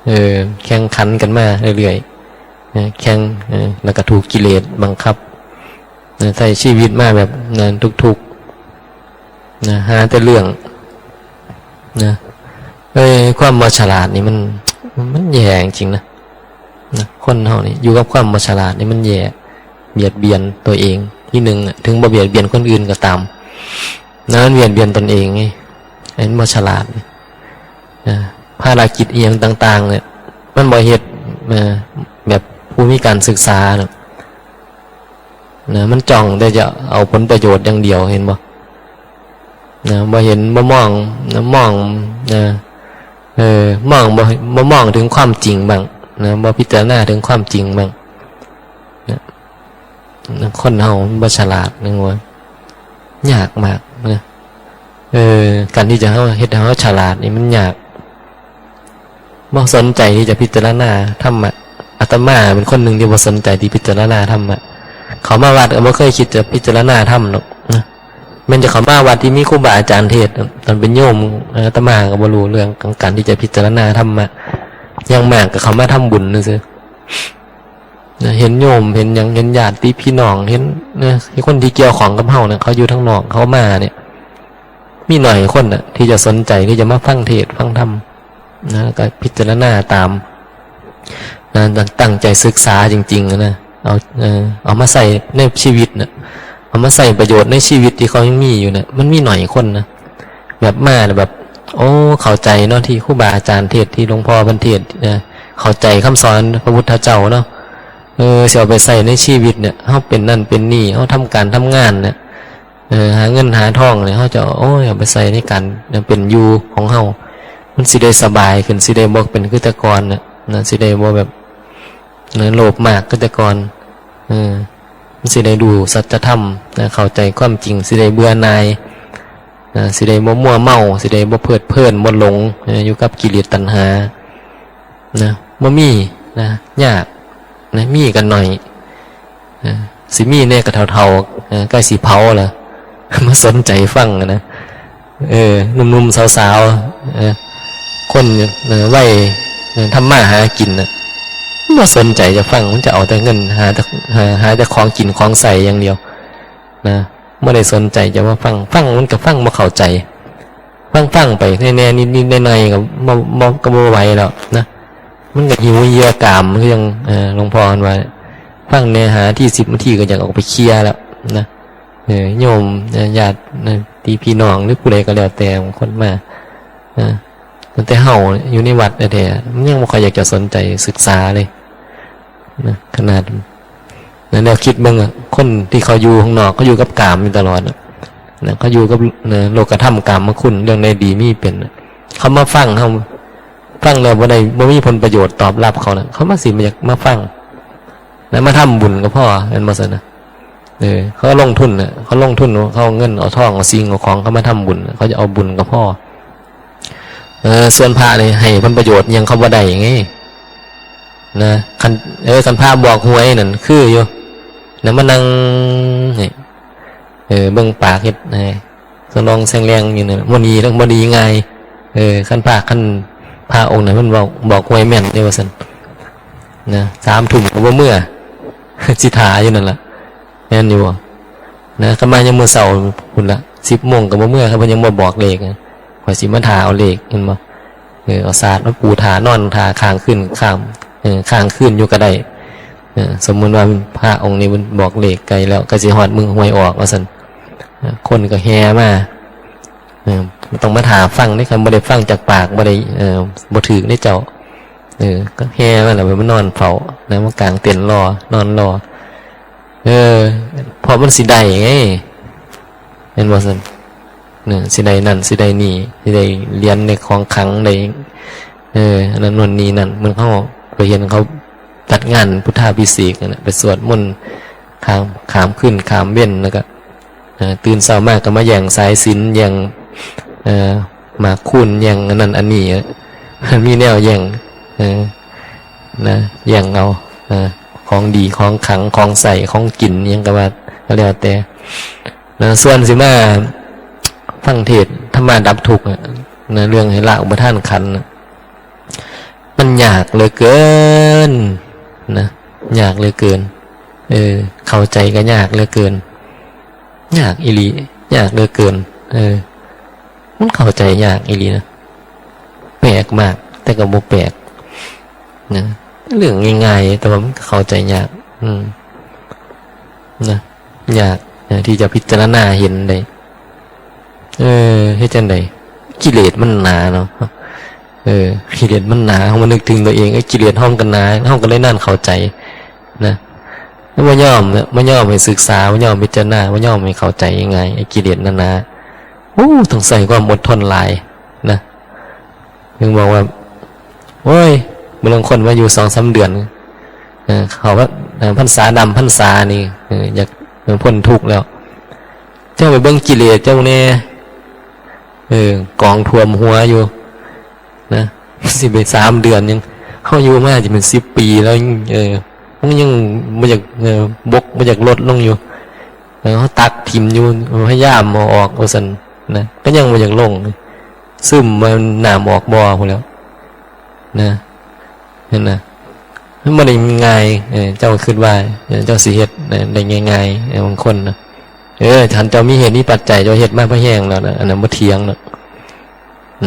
เออ แข่งขันกันมาเรื่อยๆ นะ แข่ง เออ แล้วก็ถูกกิเลสบังคับ นะ ใช้ชีวิตมาแบบนั้นทุกๆ นะ หาแต่เรื่อง นะ เอ้ย ความบ่ฉลาดนี่มัน มันแย่จริงๆ นะ นะ คนเฮานี่อยู่กับความบ่ฉลาดนี่มันแย่ เบียดเบียนตัวเอง ทีหนึ่งอะ ถึงบ่เบียดเบียนคนอื่นก็ตาม นะ มันเบียดเบียนตนเองไง ไอ้มันบ่ฉลาดนี่ นะ ภารกิจอิหยังต่างๆ เนี่ย มันบ่เฮ็ด นะ แบบผู้มีการศึกษาน่ะ นะ มันจ้องแต่จะเอาผลประโยชน์อย่างเดียว เห็นบ่ นะ บ่เห็น บ่มอง นะ มอง นะ เออ มอง บ่ บ่มองถึงความจริงบ้าง นะ บ่พิจารณาถึงความจริงบ้าง นะ นะ คนเฮามันบ่ฉลาด นึกว่า ยากมาก นะ เออ การที่จะเฮา เฮ็ดให้เฮาฉลาดนี่มันยาก บ่สนใจที่จะพิจารณาธรรมะ อาตมาเป็นคนหนึ่งที่บ่สนใจที่พิจารณาธรรมะ เข้ามาวัดก็บ่เคยคิดจะพิจารณาธรรมหรอกนะ แม่นจะเข้ามาวัดที่มีครูบาอาจารย์เทศน์ ตอนเป็นโยม อาตมาก็บ่รู้เรื่องของการที่จะพิจารณาธรรมะ อย่างมากก็เข้ามาทำบุญซื่อๆ นะ เห็นโยม เห็นหยัง เห็นญาติพี่น้อง เห็น นะ คนที่เกี่ยวข้องกับเฮาเนี่ย เขาอยู่ทางนอก เขามาเนี่ย มีหน่อยคนน่ะ ที่จะสนใจที่จะมาฟังเทศน์ฟังธรรม นะ ก็พิจารณาตาม นะ ตั้งตั้งใจศึกษาจริงๆนะ เอา เออ เอามาใส่ในชีวิตนะ เอามาใส่ประโยชน์ในชีวิตที่เขายังมีอยู่นะ มันมีหน่อยคนนะ แบบมาแล้วแบบ โอ้ เข้าใจเนาะ ที่ครูบาอาจารย์เทศน์ ที่หลวงพ่อเพิ่นเทศน์นะ เข้าใจคำสอนพระพุทธเจ้าเนาะ เออ สิเอาไปใส่ในชีวิตเนี่ย เฮาเป็นนั่นเป็นนี่ เฮาทำการทำงานเนี่ย เออ หาเงินหาทองเนี่ย เฮาจะ โอ้ย เอาไปใส่ในการเป็นอยู่ของเฮา มันสิได้สบายขึ้น สิได้บ่เป็นคือแต่ก่อนน่ะนะ สิได้บ่แบบ นะ โลภมากคือแต่ก่อน เออ มันสิได้รู้สัจธรรมนะ เข้าใจความจริง สิได้เบื่อหน่ายนะ สิได้บ่มัวเมา สิได้บ่เพลิดเพลิน บ่หลงนะ อยู่กับกิเลสตัณหานะ บ่มีนะ ยากนะ มีกันหน่อยนะ สิมีแหน่ก็เฒ่าๆ เออ ใกล้สิเผาแล้ว มาสนใจฟังนะ เออ หนุ่มๆ สาวๆ เออ คน เออ วัย เออ ทำมาหากินน่ะ มันบ่สนใจจะฟัง มันจะเอาแต่เงิน หาแต่ หา หาแต่ของกินของใช้อย่างเดียวนะ บ่ได้สนใจจะมาฟัง ฟังมันก็ฟังบ่เข้าใจ ฟังๆ ไปแหน่ๆ นิดๆ หน่อยๆ ก็บ่ บ่ ก็บ่ไหวแล้วนะ มันก็หิวเยื่อกาม คือจั่ง เออ หลวงพ่อเพิ่นว่า ฟังแหน่ห้านาที สิบนาที ก็อยากออกไปเคลียร์แล้วนะ เออ โยม เอ่อ ญาตินะ ที่พี่น้องหรือผู้ใดก็แล้วแต่ บางคนมา เออ ตั้งแต่เฮาอยู่ในวัดแท้ๆ มันยังบ่ค่อยอยากจะสนใจศึกษาเลยนะ ขนาด นะ แนวคิดเบิ่งอะ คนที่เขาอยู่ข้างนอก เขาอยู่กับกามอยู่ตลอดอะนะ เขาอยู่กับ นะ โลกธรรมกามคุณ เรื่องใดดีมีเป็นอะ เขามาฟัง เขาฟังแล้วบ่ได้ บ่มีผลประโยชน์ตอบรับเขานะ เขามาสิมาอยากมาฟังนะ มาทำบุญก็พอ แม่นบ่ซั่นนะ เออ เขาลงทุนน่ะ เขาลงทุน เขาเอาเงินเอาทองเอาสิ่งเอาของเขามาทำบุญน่ะ เขาจะเอาบุญก็พอ เออ ส่วนพระนี่ให้ผลประโยชน์หยังเขาบ่ได้ไง นะ คัน เออ คันพระบอกหวยนั่นคืออยู่นะ มานั่งนี่ เออ เบิ่งปากเฮ็ดให้สนองแสงแรงอยู่นั่นน่ะ บ่ดีแล้วบ่ดีง่าย เออ คันพระ คันพระองค์นั้นมันบอก บอกหวยแม่นเด้ว่าซั่นนะ สามทุ่มก็บ่เมือ สิท่าอยู่นั่นล่ะ แม่นอยู่บ่นะ คันมายามมื้อเช้าพุ้นละ สิบโมงก็บ่เมือ คันเพิ่นยังบ่บอกเลขนะ ข้อยสิมาท่าเอาเลข เห็นบ่ เออ เอาสาดมาปูท่านอนท่าค้างคืน ค้าง เออ ค้างคืนอยู่ก็ได้ เออ สมมุติว่าพระองค์นี้เพิ่นบอกเลขใกล้แล้ว ก็สิฮอดมื้อหวยออกว่าซั่น เออ คนก็แห่มา เออ ต้องมาท่าฟังเด้ คันบ่ได้ฟังจากปาก บ่ได้ เออ บ่ถืกเด้เจ้า เออ ก็แห่มาแล้ว ไปมานอนเฝ้านะ มากางเต็นท์รอ นอนรอ เออ เพราะมันสิได้ไง แม่นบ่ซั่น เนี่ย สิได้นั่น สิได้นี่ สิได้เหรียญ ได้ของขลัง ได้ เออ อันนั้นโน่นนี่นั่น มันเขาไปเห็นเขาจัดงานพุทธาภิเษกนั่นน่ะ ไปสวดมนต์ข้าม ข้ามคืน ข้ามเว็น แล้วก็ เอ่อ ตื่นเช้ามาก็มาแย่งสายสิญจน์ แย่ง เอ่อ หมากคูณ แย่งอันนั้นอันนี้ มีแนวแย่ง เออ นะ แย่งเอา เออ ของดี ของขลัง ของใช้ ของกิน หยังก็ว่า ก็แล้วแต่ นะ ส่วนสิมาฟังเทศน์ธรรมะดับทุกข์อะ นะ เรื่องให้ละอุปาทานขันธ์น่ะ มันยากเหลือเกิน นะ ยากเหลือเกิน เออ เข้าใจก็ยากเหลือเกิน ยากอีหลี ยากเหลือเกิน เออ มันเข้าใจยากอีหลีนะ แปลกมาก แต่ก็บ่แปลก นะ เรื่องง่ายๆ แต่ว่ามันก็เข้าใจยาก อืม นะ ยากนะ ที่จะพิจารณาเห็นได้ เออ เฮ็ดจั่งใด กิเลสมันหนาเนาะ เออ กิเลสมันหนา เฮามานึกถึงตัวเอง เอ้ย กิเลสเฮามันก็หนา เฮาก็เลยนั่นเข้าใจ นะ บ่ยอมนะ บ่ยอมให้ศึกษา บ่ยอมพิจารณา บ่ยอมให้เข้าใจง่ายๆ ไอ้กิเลสหนาๆ โอ้ ต้องใช้ความอดทนหลาย นะ ถึงบอกว่า โอ้ย บางคนมาอยู่สองสามเดือน เออ เขาว่า เออ พรรษาดำพรรษานี่ เออ อยาก เออ พ้นทุกข์แล้ว เจ้าไปเบิ่งกิเลสเจ้าแน่ เออ กองท่วมหัวอยู่ นะ สิไปสามเดือนยัง เฮาอยู่มาจะเป็นสิบปีแล้วยัง เออ มันยังบ่อยาก เออ บกบ่อยากลดลงอยู่ เออ เฮาตักถิ่มอยู่ พยายามเอาออก ว่าซั่น นะ ก็ยังบ่อยากลง ซึมเหมือนน้ำออกบ่อพู้นแหล้ว นะ เห็นนะ มันบ่ได้ง่าย เออ เจ้าคิดว่า เออ เจ้าสิเฮ็ด เออ ได้ง่ายๆ เออ บางคนนะ เออ คันเจ้ามีเหตุมีปัจจัย เจ้าเฮ็ดมาพอแฮงแล้วนะ อันนั้นบ่เถียงดอก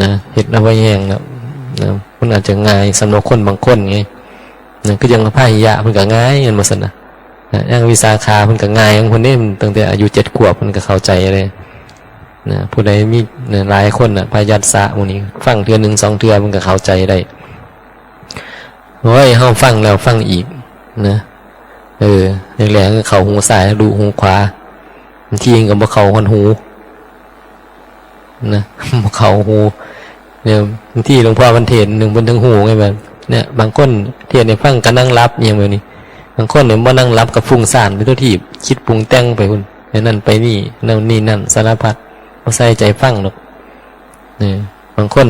นะ เฮ็ดมาพอแฮงแล้ว นะ มันอาจจะง่ายสำหรับคนบางคนไง นะ คือจั่งพาหิยะเพิ่นก็ง่าย แม่นบ่ซั่นนะ นะ อย่างวิสาขาเพิ่นก็ง่ายของเพิ่นเด้ ตั้งแต่อายุเจ็ดขวบเพิ่นก็เข้าใจเลย นะ ผู้ใดมี นะ หลายคนน่ะ พยัสสะหมู่นี้ ฟังเทื่อหนึ่งสองเทื่อมันก็เข้าใจได้ โอ้ย เฮาฟังแล้วฟังอีก นะ เออ แรกๆ เข้าหูซ้าย ทะลุหูขวา บางทีก็บ่เข้าฮอดหู นะ บ่เข้าหู เนี่ย บางทีหลวงพ่อเพิ่นเทศน์หนึ่งเพิ่นถึงหูไง แบบ เนี่ย บางคนเทศน์ให้ฟังก็นั่งหลับ อิหยังแบบนี้ บางคนเนี่ยบ่นั่งหลับก็ฟุ้งซ่านไปทั่วทีป คิดปรุงแต่งไปพุ้น ไปนั่นไปนี่ นั่นนี่นั่น สารพัด บ่ใส่ใจฟังดอก เนี่ย บางคน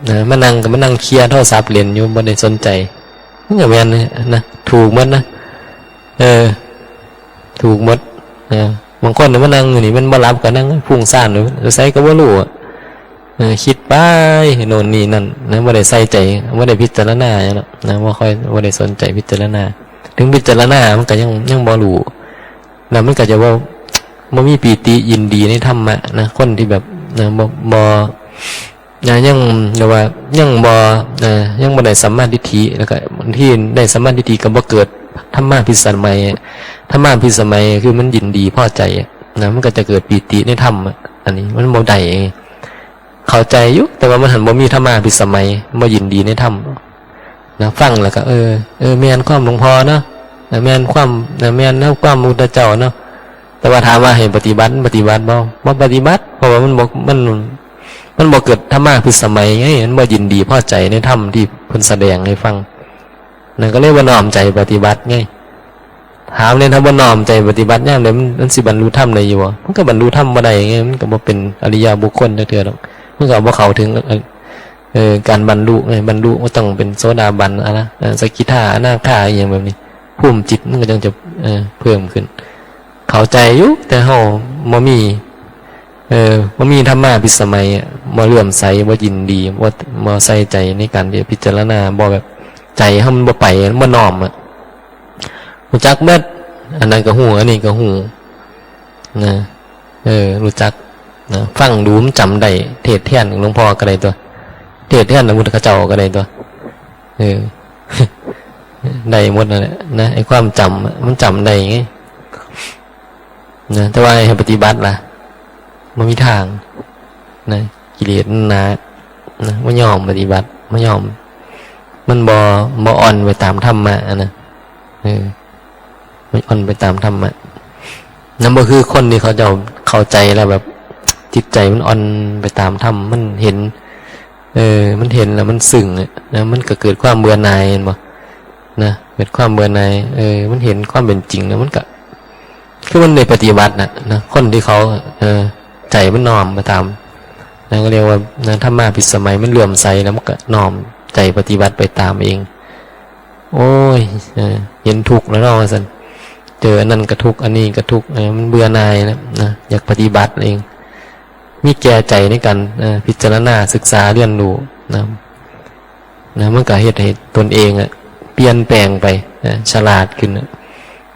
นะ มานั่งก็มานั่งเคลียร์โทรศัพท์เล่นอยู่ บ่ได้สนใจ มันก็แม่นนะ ถูกหมดนะ เออ ถูกหมด นะ บางคนเนี่ยมานั่งอยู่นี่ มันบ่หลับก็นั่งฟุ้งซ่านอยู่ ไสก็บ่รู้อะ เออ คิดไป โน่นนี่นั่น นะ บ่ได้ใส่ใจ บ่ได้พิจารณาหยังเนาะ นะ บ่ค่อย บ่ได้สนใจพิจารณา ถึงพิจารณา มันก็ยัง ยังบ่รู้ แล้วมันก็จะบ่ บ่มีปีติยินดีในธรรมะนะ คนที่แบบ นะ บ่ บ่ นะ ยัง เรียกว่า ยังบ่ นะ ยังบ่ได้สัมมาทิฏฐิ แล้วก็บางทีได้สัมมาทิฏฐิก็บ่เกิดธรรมาภิสมัย ธรรมาภิสมัยคือมันยินดีพอใจอะ นะ มันก็จะเกิดปีติในธรรมอะ อันนี้มันบ่ได้ เข้าใจอยู่ แต่ว่ามันหั้นบ่มีธรรมาภิสมัย บ่ยินดีในธรรม นะ ฟังแล้วก็ เออ เออ แม่นความหลวงพ่อเนาะ เออ แม่นความ เออ แม่นแนวความพระพุทธเจ้าเนาะ แต่ว่าถามว่าให้ปฏิบัติ มันปฏิบัติบ่ บ่ปฏิบัติ เพราะว่ามันบ่ มัน มันบ่เกิดธรรมาภิสมัยไง มันบ่ยินดีพอใจในธรรมที่เพิ่นแสดงให้ฟัง นั่นก็เลยบ่น้อมใจปฏิบัติไง ถามเนี่ย ถ้าบ่น้อมใจปฏิบัติยามใด มัน มันสิบรรลุธรรมได้อยู่บ่ มันก็บรรลุธรรมบ่ได้ไง มันก็บ่เป็นอริยบุคคลจักเทื่อดอก มันก็บ่เข้าถึง เอ่อ เอ่อ การบรรลุไง บรรลุก็ต้องเป็นโสดาบัน อะนะ เอ่อ สกิทา อนาคา อหยังแบบนี้ ภูมิจิตมันก็จั่งจะ เอ่อ เพิ่มขึ้น เข้าใจอยู่ แต่เฮาบ่มี เอ่อ บ่มีธรรมาภิสมัยอะ บ่เลื่อมใส บ่ยินดี บ่ บ่ใส่ใจในการที่จะพิจารณา บ่แบบ ใจเฮามันบ่ไป มันบ่น้อมอะ ฮู้จักเบิด อันนั้นก็ฮู้ อันนี้ก็ฮู้ นะ เออ รู้จัก นะ ฟังดูมันจำได้ เทศน์แทนหลวงพ่อก็ได้ตั๊ว เทศน์แทนพระพุทธเจ้าก็ได้ตั๊ว เออ ได้หมดนั่นแหละ นะ ไอ้ความจำอะ มันจำได้ไง นะ แต่ว่าให้ปฏิบัติล่ะ บ่มีทาง นะ กิเลสมันหนา นะ บ่ยอมปฏิบัติ บ่ยอม มันบ่ บ่อ่อนไปตามธรรมะอะนะ เออ มันอ่อนไปตามธรรมะ นั่นบ่คือคนที่เขาเจ้าเข้าใจแล้วแบบ จิตใจมันอ่อนไปตามธรรม มันเห็น เออ มันเห็นแล้วมันซึ้งอะ นะ มันก็เกิดความเบื่อหน่าย เห็นบ่ นะ เกิดความเบื่อหน่าย เออ มันเห็นความเป็นจริงแล้วมันก็ คือมันได้ปฏิบัติน่ะ นะ คนที่เขา เออ ใจมันน้อมไปตาม นะ ก็เรียกว่า นะ ธรรมาภิสมัย มันเลื่อมใสแล้วมันก็น้อมใจปฏิบัติไปตามเอง โอ้ย เออ เห็นทุกข์แล้วเนาะ ว่าซั่น เจออันนั้นก็ทุกข์ อันนี้ก็ทุกข์ เออ มันเบื่อหน่ายแล้ว นะ อยากปฏิบัติเอง มีแก่ใจในการ เออ พิจารณา ศึกษา เรียนรู้ นะ นะ มันก็เฮ็ดให้ตนเองอะ เปลี่ยนแปลงไป นะ ฉลาดขึ้นอะ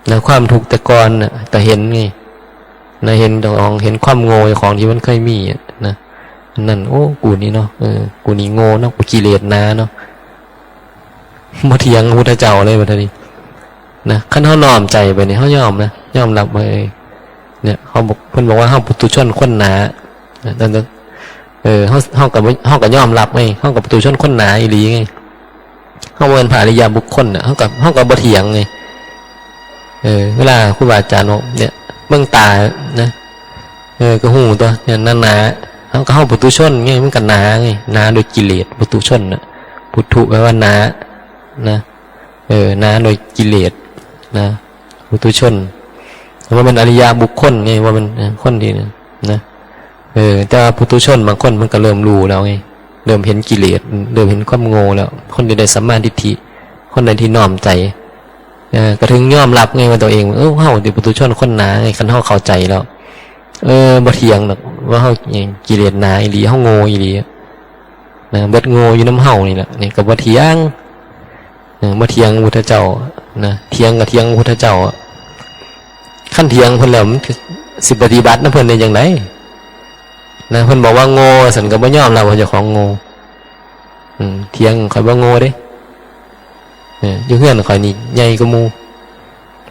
นะ ความทุกข์แต่ก่อนน่ะ ก็เห็นไง นะ เห็นเจ้าของ เห็นความโง่เจ้าของที่มันเคยมีอะ นะ อันนั้น โอ้ กูนี่เนาะ เออ กูนี่โง่เนาะ กูกิเลสหนาเนาะ บ่เถียงพระพุทธเจ้าเลยบัดนี้ นะ คันเฮาน้อมใจไปนี่ เฮายอมนะ ยอมรับว่า เอ้ย เนี่ย เขาบอก เพิ่นบอกว่าเฮาปุถุชนคนหนา นะ แต่ เออ เฮา เฮาก็บ่ เฮาก็ยอมรับไง เฮาก็ปุถุชนคนหนาอีหลีไง เฮาบ่แม่นพระอริยบุคคลน่ะ เฮาก็ เฮาก็บ่เถียงไง เออ เวลาครูบาอาจารย์บอก เนี่ย เบิ่งตา นะ เออ ก็ฮู้ตั๊ว เนี่ย หนาๆ เฮาก็ เฮาปุถุชนไง มันก็หนาไง หนาโดยกิเลส ปุถุชนน่ะ ปุถุแปลว่าหนา นะ เออ หนาโดยกิเลส นะ ปุถุชน แต่ว่าเป็นอริยบุคคลไง ว่าเป็น เออ คนที่ นะ เออ แต่ว่าปุถุชนบางคนมันก็เริ่มรู้แล้วไง เริ่มเห็นกิเลส เริ่มเห็นความโง่แล้ว คนที่ได้สัมมาทิฏฐิ คนใดที่น้อมใจ เออ ก็ถึงยอมรับไงว่าตัวเอง เออ เฮาเป็นปุถุชนคนหนาไง คันเฮาเข้าใจแล้ว เออ บ่เถียงดอก ว่าเฮากิเลสหนาอีหลี เฮาโง่อีหลี นะ เบิดโง่อยู่นำเฮานี่แหละ นี่ก็บ่เถียง เออ บ่เถียงพระพุทธเจ้า นะ เถียงก็เถียงพระพุทธเจ้าอะ คันเถียงเพิ่นแล้วมันสิปฏิบัตินำเพิ่นได้จั่งใด นะ เพิ่นบอกว่าโง่ ซั่นก็บ่ยอมรับว่าเจ้าของโง่ อืม เถียงข้อยบ่โง่เด้ เออ อยู่เฮือนข่อยนี่ใหญ่กว่าหมู่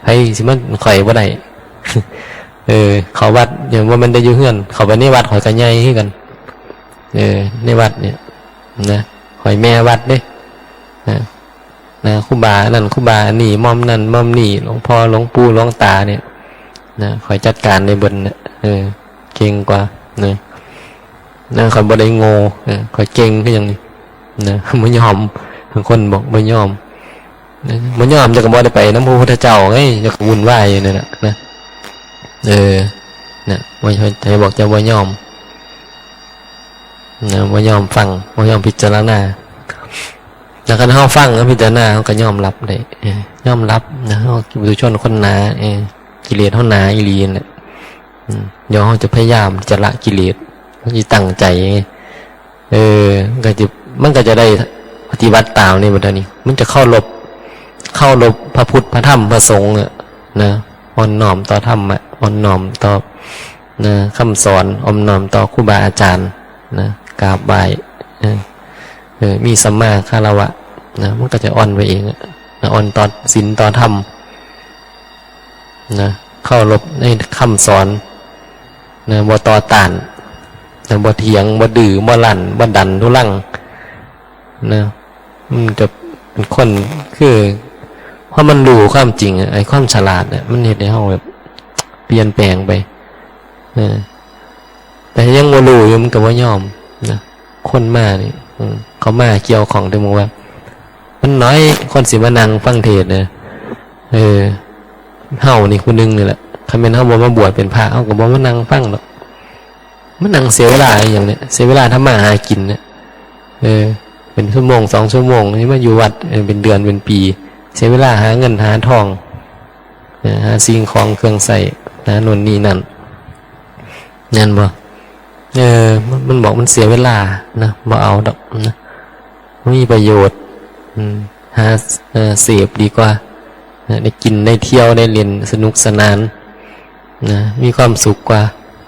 ไผสิมาข่อยบ่ได้ เออ เข้าวัดเนี่ยว่ามันได้อยู่เฮือน เข้าไปในวัดข่อยก็ใหญ่คือกัน เออ ในวัดเนี่ย นะ ข่อยแม่วัดเด้ นะ นะ ครูบานั่นครูบานี่ ม่อมนั่นม่อมนี่ หลวงพ่อหลวงปู่หลวงตาเนี่ย นะ ข่อยจัดการได้เบิดเนี่ย เออ เก่งกว่า นะ นะ ข่อยบ่ได้โง่ เออ ข่อยเก่งคือหยังนี่ นะ บ่ยอม บางคนบอกบ่ยอม นะ บ่ยอม เจ้าก็บ่ได้ไปนำพระพุทธเจ้าไง เจ้าก็วุ่นวายอยู่นั่นน่ะ นะ เออ นะ บ่ ให้บอกเจ้าบ่ยอม นะ บ่ยอมฟัง บ่ยอมพิจารณา แล้วคันเฮาฟังแล้วพิจารณา เฮาก็ยอมรับได้ เออ ยอมรับนะ เฮาปุถุชนคนหนา เออ กิเลสเฮาหนาอีหลีนั่นแหละ อืม เดี๋ยวเฮาจะพยายามจะละกิเลส เฮาสิตั้งใจไง เออ มันก็จะ มันก็จะได้ปฏิบัติตามนี่บัดนี้ มันจะเคารพ เคารพพระพุทธ พระธรรม พระสงฆ์อะ นะ อ่อนน้อมต่อธรรมะ อ่อนน้อมต่อ นะ คำสอน อ่อนน้อมต่อครูบาอาจารย์ นะ กราบไหว้ เออ เออ มีสัมมาคารวะ นะ มันก็จะอ่อนไปเองอะ นะ อ่อนต่อศีลต่อธรรม นะ เคารพในคำสอน นะ บ่ต่อต้าน นะ บ่เถียง บ่ดื้อ บ่รั้น บ่ดันทุรัง นะ มันจะเป็นคน คือ เพราะมันรู้ความจริงอะ ไอ้ความฉลาดเนี่ย มันเฮ็ดให้เฮาแบบ เปลี่ยนแปลงไป เออ แต่ยังบ่รู้อยู่ มันก็บ่ยอม นะ คนมานี่ อืม เขามาเกี่ยวข้องแต่หมู่ว่า มันน้อยคนสิมานั่งฟังเทศน์นะ เออ เฮานี่ผู้หนึ่งนี่แหละ คันแม่นเฮาบ่มาบวชเป็นพระ เฮาก็บ่มานั่งฟังดอก มานั่งเสียเวลาอหย่างเนี่ย เสียเวลาทำมาหากินเนี่ย เออ เป็นชั่วโมงสองชั่วโมง นี่มาอยู่วัด เออ เป็นเดือนเป็นปี เสียเวลาหาเงินหาทอง เออ หาสิ่งของเครื่องใช้ หาโน่นนี่นั่น แม่นบ่ เออ มัน มันบอกมันเสียเวลานะ บ่เอาดอกนะ บ่มีประโยชน์ อืม หา เออ เสพดีกว่า นะ ได้กิน ได้เที่ยว ได้เล่น สนุกสนาน นะ มีความสุขกว่า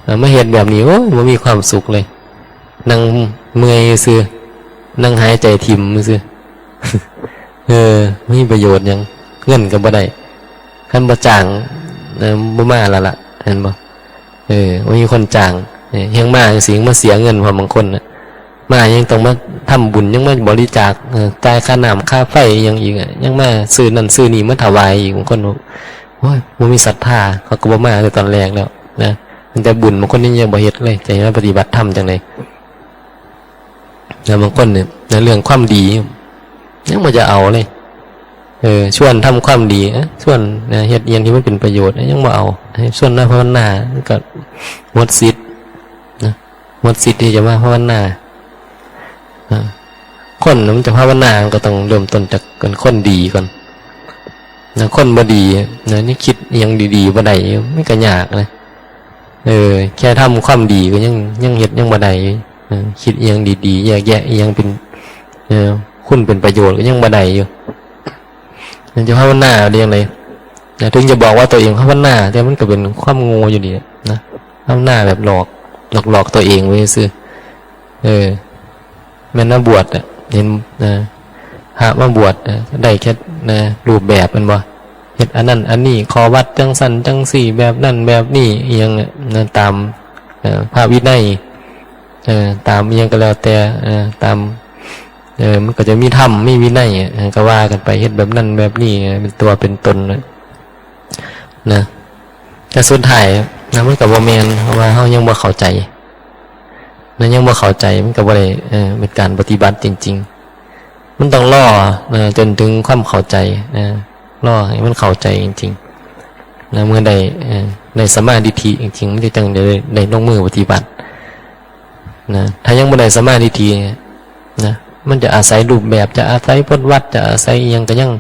เออ มาเฮ็ดแบบนี้ โอ้ย บ่มีความสุขเลย นั่งเมื่อยซื่อ นั่งหายใจถิ่มซื่อ เออ บ่มีประโยชน์หยัง เงินก็บ่ได้ คันบ่จ้าง เออ บ่มาแล้วล่ะ เห็นบ่ เออ บ่มีคนจ้าง เออ แฮ่งมาจั่งซี้ มาเสียเงินพร้อมบางคนน่ะ มายังต้องมาทำบุญ ยังมาบริจาค เออ จ่ายค่าน้ำค่าไฟอีหยังอีกอะ ยังมาซื้อนั่นซื้อนี่มาถวายอีก บางคนบอก โอ้ย บ่มีศรัทธา เขาก็บ่มาตั้งแต่ตอนแรกแล้วนะ ตั้งแต่บุญบางคนยัง ยังบ่เฮ็ดเลย จะให้มาปฏิบัติธรรมจั่งใด แล้วบางคนเนี่ย ในเรื่องความดี ยังบ่จะเอาเลย เออ ชวนทำความดี เอ้อ ชวนนะ เฮ็ดอิหยังที่มันเป็นประโยชน์ ยังบ่เอา ให้ชวนมาภาวนา ก็หมดสิทธิ์นะ หมดสิทธิ์ที่จะมาภาวนา อ่า คนน่ะมันจะภาวนา มันก็ต้องเริ่มต้นจากเป็นคนดีก่อนนะ คนบ่ดีนะ นี่คิดอิหยังดีๆบ่ได้ มันก็ยากนะ เออ แค่ทำความดีก็ยัง ยังเฮ็ดยังบ่ได้อยู่ เออ คิดอิหยังดีๆ แยกแยะอิหยังเป็น เออ คุณเป็นประโยชน์ก็ยังบ่ได้อยู่ มันจะภาวนาได้จั่งใดนะ ถึงจะบอกว่าตัวเองภาวนา แต่มันก็เป็นความโง่อยู่ดีนะ ภาวนาแบบหลอก หลอกๆตัวเองไว้ซื่อ เออ แม่นมาบวชอะ เห็น นะ พระมาบวชอะ ได้แค่ นะ รูปแบบแม่นบ่ เฮ็ดอันนั้นอันนี้ ขอวัดจั่งซั่นจั่งซี้ แบบนั้นแบบนี้ อิหยังอะ นะ ตาม เอ่อ พระวินัย เอ่อ ตามอิหยังก็แล้วแต่ เอ่อ ตาม เอ่อ มันก็จะมีธรรม มีวินัยอะ เอ่อ ก็ว่ากันไป เฮ็ดแบบนั้นแบบนี้ เอ่อ เป็นตัวเป็นตนนะ นะ แต่สุดท้ายนะ มันก็บ่แม่น เพราะว่าเฮายังบ่เข้าใจนะ ยังบ่เข้าใจ มันก็บ่ได้ เอ่อ เป็นการปฏิบัติจริงๆ มันต้องรอ เอ่อ จนถึงความเข้าใจนะ รอให้มันเข้าใจจริงๆ นะ เมื่อได้ เอ่อ ได้สัมมาทิฏฐิจริงๆ มันจะจั่งได้ ได้ลงมือปฏิบัตินะ ถ้ายังบ่ได้สัมมาทิฏฐินะ มันจะอาศัยรูปแบบ จะอาศัยพจน์วัด จะอาศัยอิหยังก็ยัง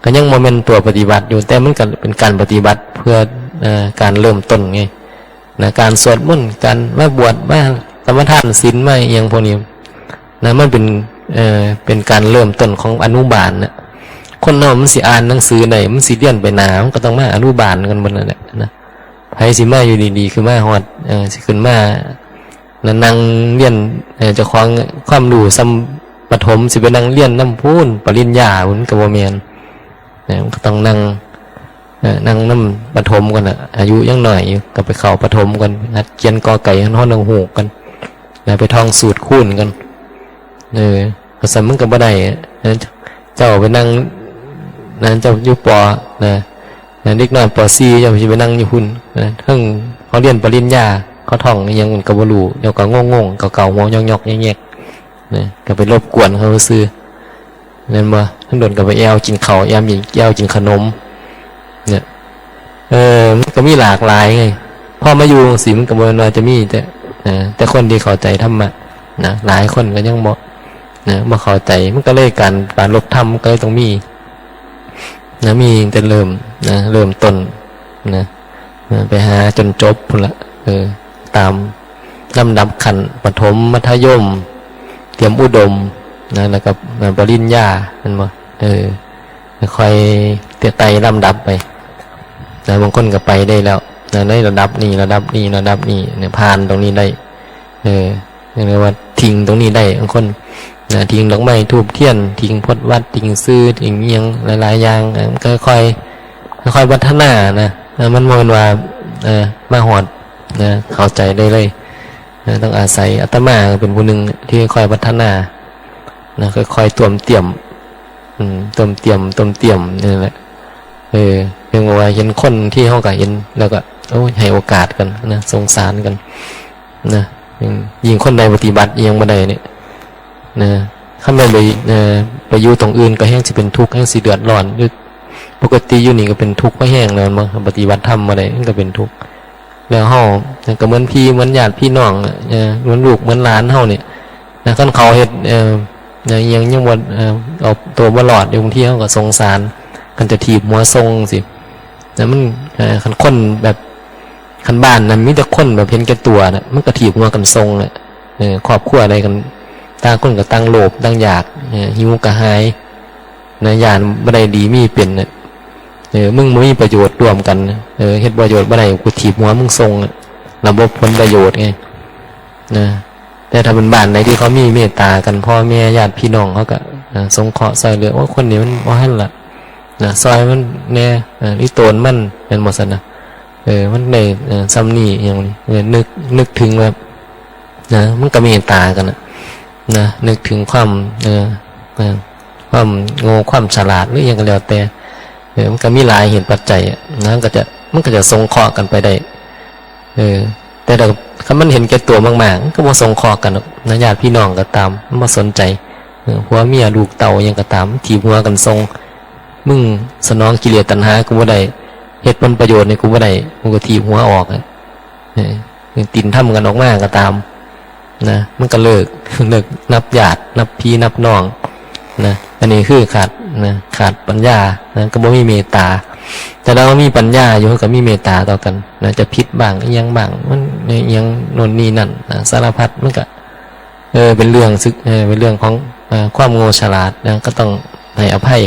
ก็ยังบ่แม่นตัวปฏิบัติอยู่ แต่มันก็เป็นการปฏิบัติเพื่อ เอ่อ การเริ่มต้นไง นะ การสวดมนต์ การมาบวช มาสมาทานศีล มาอิหยังพวกนี้นะ มันเป็น เอ่อ เป็นการเริ่มต้นของอนุบาลนะ คนเฮามันสิอ่านหนังสือได้ มันสิเรียนไปหน้า มันก็ต้องมาอนุบาลกันหมดนั่นแหละนะ ไผสิมาอยู่ดีๆ คือมาฮอด เอ่อ สิขึ้นมา นะ นั่งเรียน เอ่อ เจ้าของความรู้ส่ ประถมสิไปนั่งเรียนนำพู้น ปริญญาพู้นก็บ่แม่น นะ มันก็ต้องนั่ง เอ่อ นั่งนำประถมก่อนน่ะ อายุยังน้อยอยู่ ก็ไปเข้าประถมก่อน หัดเขียนกอไก่ ฮอดฮอดนกฮูกก่อน นะ ไปท่องสูตรคูณก่อน เออ ก็ซั่นมันก็บ่ได้อะ นะ เจ้าไปนั่ง นะ เจ้าอยู่ ป. นะ นะ เด็กน้อย ป.สี่ เจ้าสิไปนั่งอยู่พุ้น นะ เทิงเขาเรียนปริญญา เขาท่องอิหยังมันก็บ่รู้ เดี๋ยวก็งงๆ เก่าๆ หัวยอกๆ แยกๆ นะ ก็ไปรบกวนเขาซื่อ แม่นบ่ ทั้งโดนก็ไปแอ่วกินข้าว แอ่วกิน แอ่วกินขนม เนี่ย เออ มันก็มีหลากหลายไง พอมาอยู่จั่งซี้มันก็บ่แม่นว่าจะมีแต่ นะ แต่คนที่เข้าใจธรรมะ นะ หลายคนก็ยังบ่ นะ บ่เข้าใจ มันก็เลยการปรารภธรรมมันก็เลยต้องมี นะ มีตั้งแต่เริ่ม นะ เริ่มต้น นะ นะ ไปหาจนจบพู้นละ เออ ตามลำดับขั้น ประถม มัธยม เตรียมอุดม นะ แล้วก็ นะ ปริญญา แม่นบ่ เออ ค่อยไต่ลำดับไป นะ บางคนก็ไปได้แล้ว นะ ในระดับนี้ ระดับนี้ ระดับนี้ เนี่ย ผ่านตรงนี้ได้ เออ เรียกว่าทิ้งตรงนี้ได้ บางคน นะ ทิ้งดอกไม้ธูปเทียน ทิ้งพจน์วัตร ทิ้งชื่อ ทิ้งอิหยังหลายๆ อย่าง เออ มันก็ค่อยๆ ค่อยๆ พัฒนานะ เออ มันบ่แม่นว่า เออ มาฮอด นะ เข้าใจได้เลย นะ ต้องอาศัย อาตมาก็เป็นผู้หนึ่งที่ค่อยพัฒนา นะ ค่อยๆ ต้วมเตี้ยม อืม ต้วมเตี้ยม ต้วมเตี้ยม นี่แหละ เออ เพียงว่าเห็นคนที่เฮาก็เห็น แล้วก็ โอ้ย ให้โอกาสกันนะ สงสารกัน นะ อืม ยิ่งคนใดปฏิบัติอิหยังบ่ได้เนี่ย นะ คันแม่นไป เอ่อ ไปอยู่ตรงอื่นก็แฮ่งสิเป็นทุกข์ แฮ่งสิเดือดร้อน อยู่ ปกติอยู่นี่ก็เป็นทุกข์พอแฮงแล้ว แม่นบ่ ปฏิบัติธรรมบ่ได้ มันก็เป็นทุกข์ แล้วเฮาก็เหมือนพี่เหมือนญาติพี่น้องอะ เอ่อ เหมือนลูกเหมือนหลานเฮาเนี่ย นะ คันเขาเฮ็ด เอ่อ อิหยังยังบ่ เอ่อ เอาตัวบ่รอดอยู่ บางทีเฮาก็สงสาร คันจะถีบหัวส่งจั่งซี้ แต่มัน เอ่อ คันคนแบบ คันบ้านนั้นมีแต่คนแบบเห็นแก่ตัวน่ะ มันก็ถีบหัวกันส่งน่ะ เออ ครอบครัวใดกัน ต่างคนก็ต่างโลภ ต่างอยาก เออ หิวกระหาย นะ ย้านบ่ได้ดีมีเป็นน่ะ เออ มึงบ่มีประโยชน์ร่วมกันน่ะ เออ เฮ็ดประโยชน์บ่ได้ กูถีบหัวมึงส่งน่ะ ระบบผลประโยชน์ไง นะ แต่ถ้าเป็นบ้านใดที่เขามีเมตตากัน พ่อแม่ญาติพี่น้องเขาก็ อ่า สงเคราะห์ช่วยเหลือ โอ้ คนนี้มันบ่ทันละ นะ ช่วยมันแหน่ อ่า อีโตนมัน แม่นบ่ซั่นนะ เออ มันได้ เอ่อ ส่ำนี้ อิหยังนี่ เออ นึก นึกถึงแบบ นะ มันก็เมตตากันน่ะ นะ นึกถึงความ เอ่อ เอ่อ ความโง่ ความฉลาด หรืออิหยังก็แล้วแต่ เออ มันก็มีหลายเหตุปัจจัยอะ นะ มันก็จะ มันก็จะสงเคราะห์กันไปได้ เออ แต่ถ้าคันมันเห็นแก่ตัวมากๆ มันก็บ่สงเคราะห์กันดอกนะ ญาติพี่น้องก็ตาม มันบ่สนใจ เออ ผัวเมียลูกเต้าอิหยังก็ตาม ถีบหัวกันส่ง มึงสนองกิเลสตัณหากูบ่ได้ เฮ็ดผลประโยชน์ให้กูบ่ได้ กูก็ถีบหัวออกอะ เออ ตีนทำกันออกมาก็ตาม นะ มันก็เลิก เลิกนับญาติ นับพี่นับน้อง นะ อันนี้คือขาด นะ ขาดปัญญา นะ ก็บ่มีเมตตา แต่เรามีปัญญาอยู่ ก็มีเมตตาต่อกัน นะ จะผิดบ้าง อิหยังบ้าง มันอิหยังโน่นนี่นั่น นะ สารพัด มันก็ เออ เป็นเรื่องศึก เออ เป็นเรื่องของ เอ่อ ความโง่ฉลาด นะ ก็ต้องให้อภัย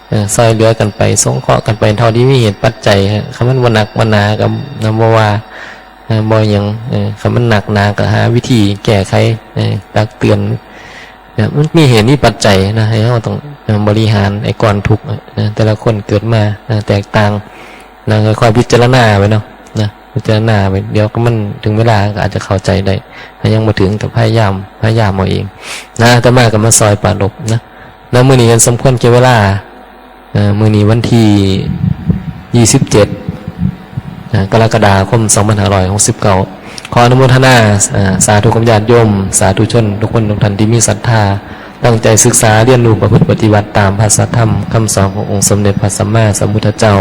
เออ ช่วยเหลือกันไป สงเคราะห์กันไป เท่าที่มีเหตุปัจจัย ฮะ คันมันบ่หนักบ่หนาก็ นะ บ่ว่า นะ บ่หยัง เออ คันมันหนักหนาก็หาวิธีแก้ไข เออ ตักเตือน นะ มันมีเหตุมีปัจจัยนะ ให้เราต้อง เอ่อ บริหารไอ้ก้อนทุกข์อะนะ แต่ละคนเกิดมา นะ แตกต่าง นะ ค่อยๆพิจารณาไปเนาะ นะ พิจารณาไป เดี๋ยวก็มันถึงเวลาก็อาจจะเข้าใจได้ ถ้ายังบ่ถึงก็พยายาม พยายามเอาเอง นะ อาตมาก็มาซอยปรารภนะ นะ มื้อนี้เห็นสมควรแก่เวลา เอ่อ มื้อนี้วันที่ยี่สิบเจ็ด นะ กรกฎาคม สองพันห้าร้อยหกสิบเก้า ขออนุโมทนา เอ่อ สาธุกับญาติโยม สาธุชนทุกคนทุกท่านที่มีศรัทธา ตั้งใจศึกษาเรียนรู้ประพฤติปฏิบัติตามพระสัทธรรมคำสอนขององค์สมเด็จพระสัมมาสัมพุทธเจ้า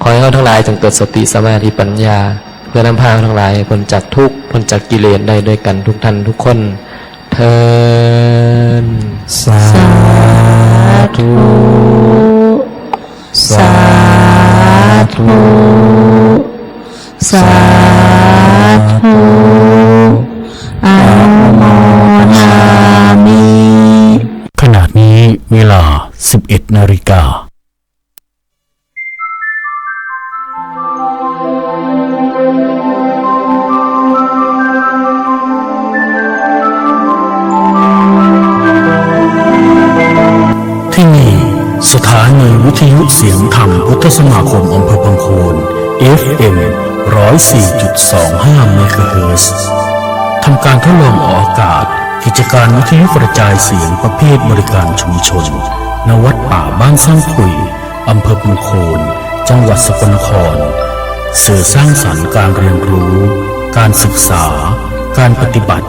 ขอให้เราทั้งหลายจงเกิดสติสมาธิปัญญา เพื่อนำพาเราทั้งหลายให้พ้นจากทุกข์ พ้นจากกิเลสได้ด้วยกันทุกท่านทุกคน เทอญ สาธุ สาธุ สาธุ อนุโมทามิ ขณะนี้เวลา สิบเอ็ดนาฬิกา เสียงธรรมพุทธสมาคมอำเภอพังโคน เอฟเอ็ม ร้อยสี่จุดสองห้า เมกะเฮิรตซ์ ทำการทดลองออกอากาศกิจการวิทยุกระจายเสียงประเภทบริการชุมชน ณ วัดป่าบ้านสร้างคุย อำเภอพังโคน จังหวัดสกลนคร สื่อสร้างสรรค์การเรียนรู้ การศึกษา การปฏิบัติ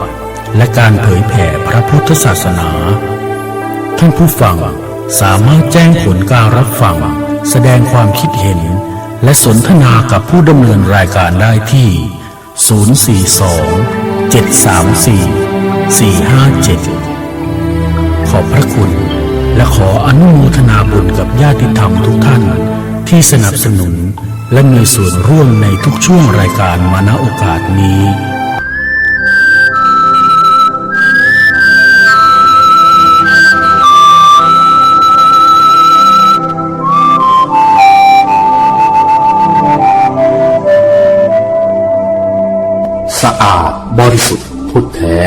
และการเผยแผ่พระพุทธศาสนา ท่านผู้ฟังสามารถแจ้งผลการรับฟัง แสดงความคิดเห็น และสนทนากับผู้ดำเนินรายการได้ที่ ศูนย์สี่สอง เจ็ดสามสี่ สี่ห้าเจ็ด ขอบพระคุณ และขออนุโมทนาบุญกับญาติธรรมทุกท่านที่สนับสนุน และมีส่วนร่วมในทุกช่วงรายการมาณโอกาสนี้ สะอาดบริสุทธิ์พุทธแท้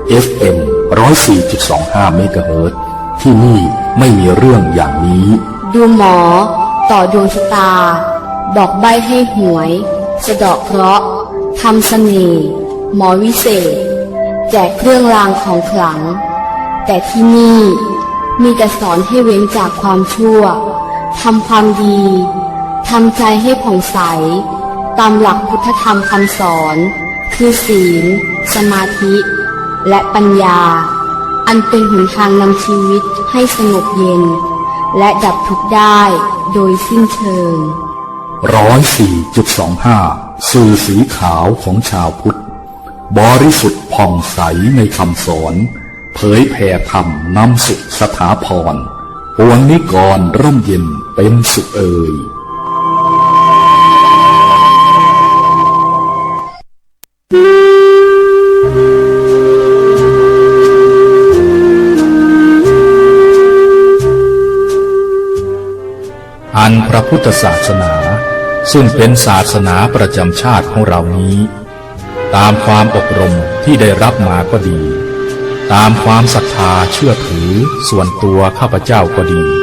เอฟเอ็ม ร้อยสี่จุดสองห้า เมกะเฮิรตซ์ ที่นี่ไม่มีเรื่องอย่างนี้ ดูหมอ ต่อดวงชะตา บอกใบ้ให้หวย สะเดาะเคราะห์ ทำเสน่ห์ หมอวิเศษ แจกเครื่องรางของขลัง แต่ที่นี่ มีแต่สอนให้เว้นจากความชั่ว ทำความดี ทำใจให้ผ่องใส ตามหลักพุทธธรรมคำสอน คือศีล สมาธิ และปัญญา อันเป็นหนทางนำชีวิตให้สงบเย็น และดับทุกข์ได้โดยสิ้นเชิง ร้อยสี่จุดสองห้า สื่อสีขาวของชาวพุทธ บริสุทธิ์ผ่องใสในคำสอน เผยแผ่ธรรมนำสุขสถาพร ปวงนิกรร่มเย็นเป็นสุขเอย อันพระพุทธศาสนา ซึ่งเป็นศาสนาประจำชาติของเรานี้ ตามความอบรมที่ได้รับมาก็ดี ตามความศรัทธาเชื่อถือส่วนตัวข้าพเจ้าก็ดี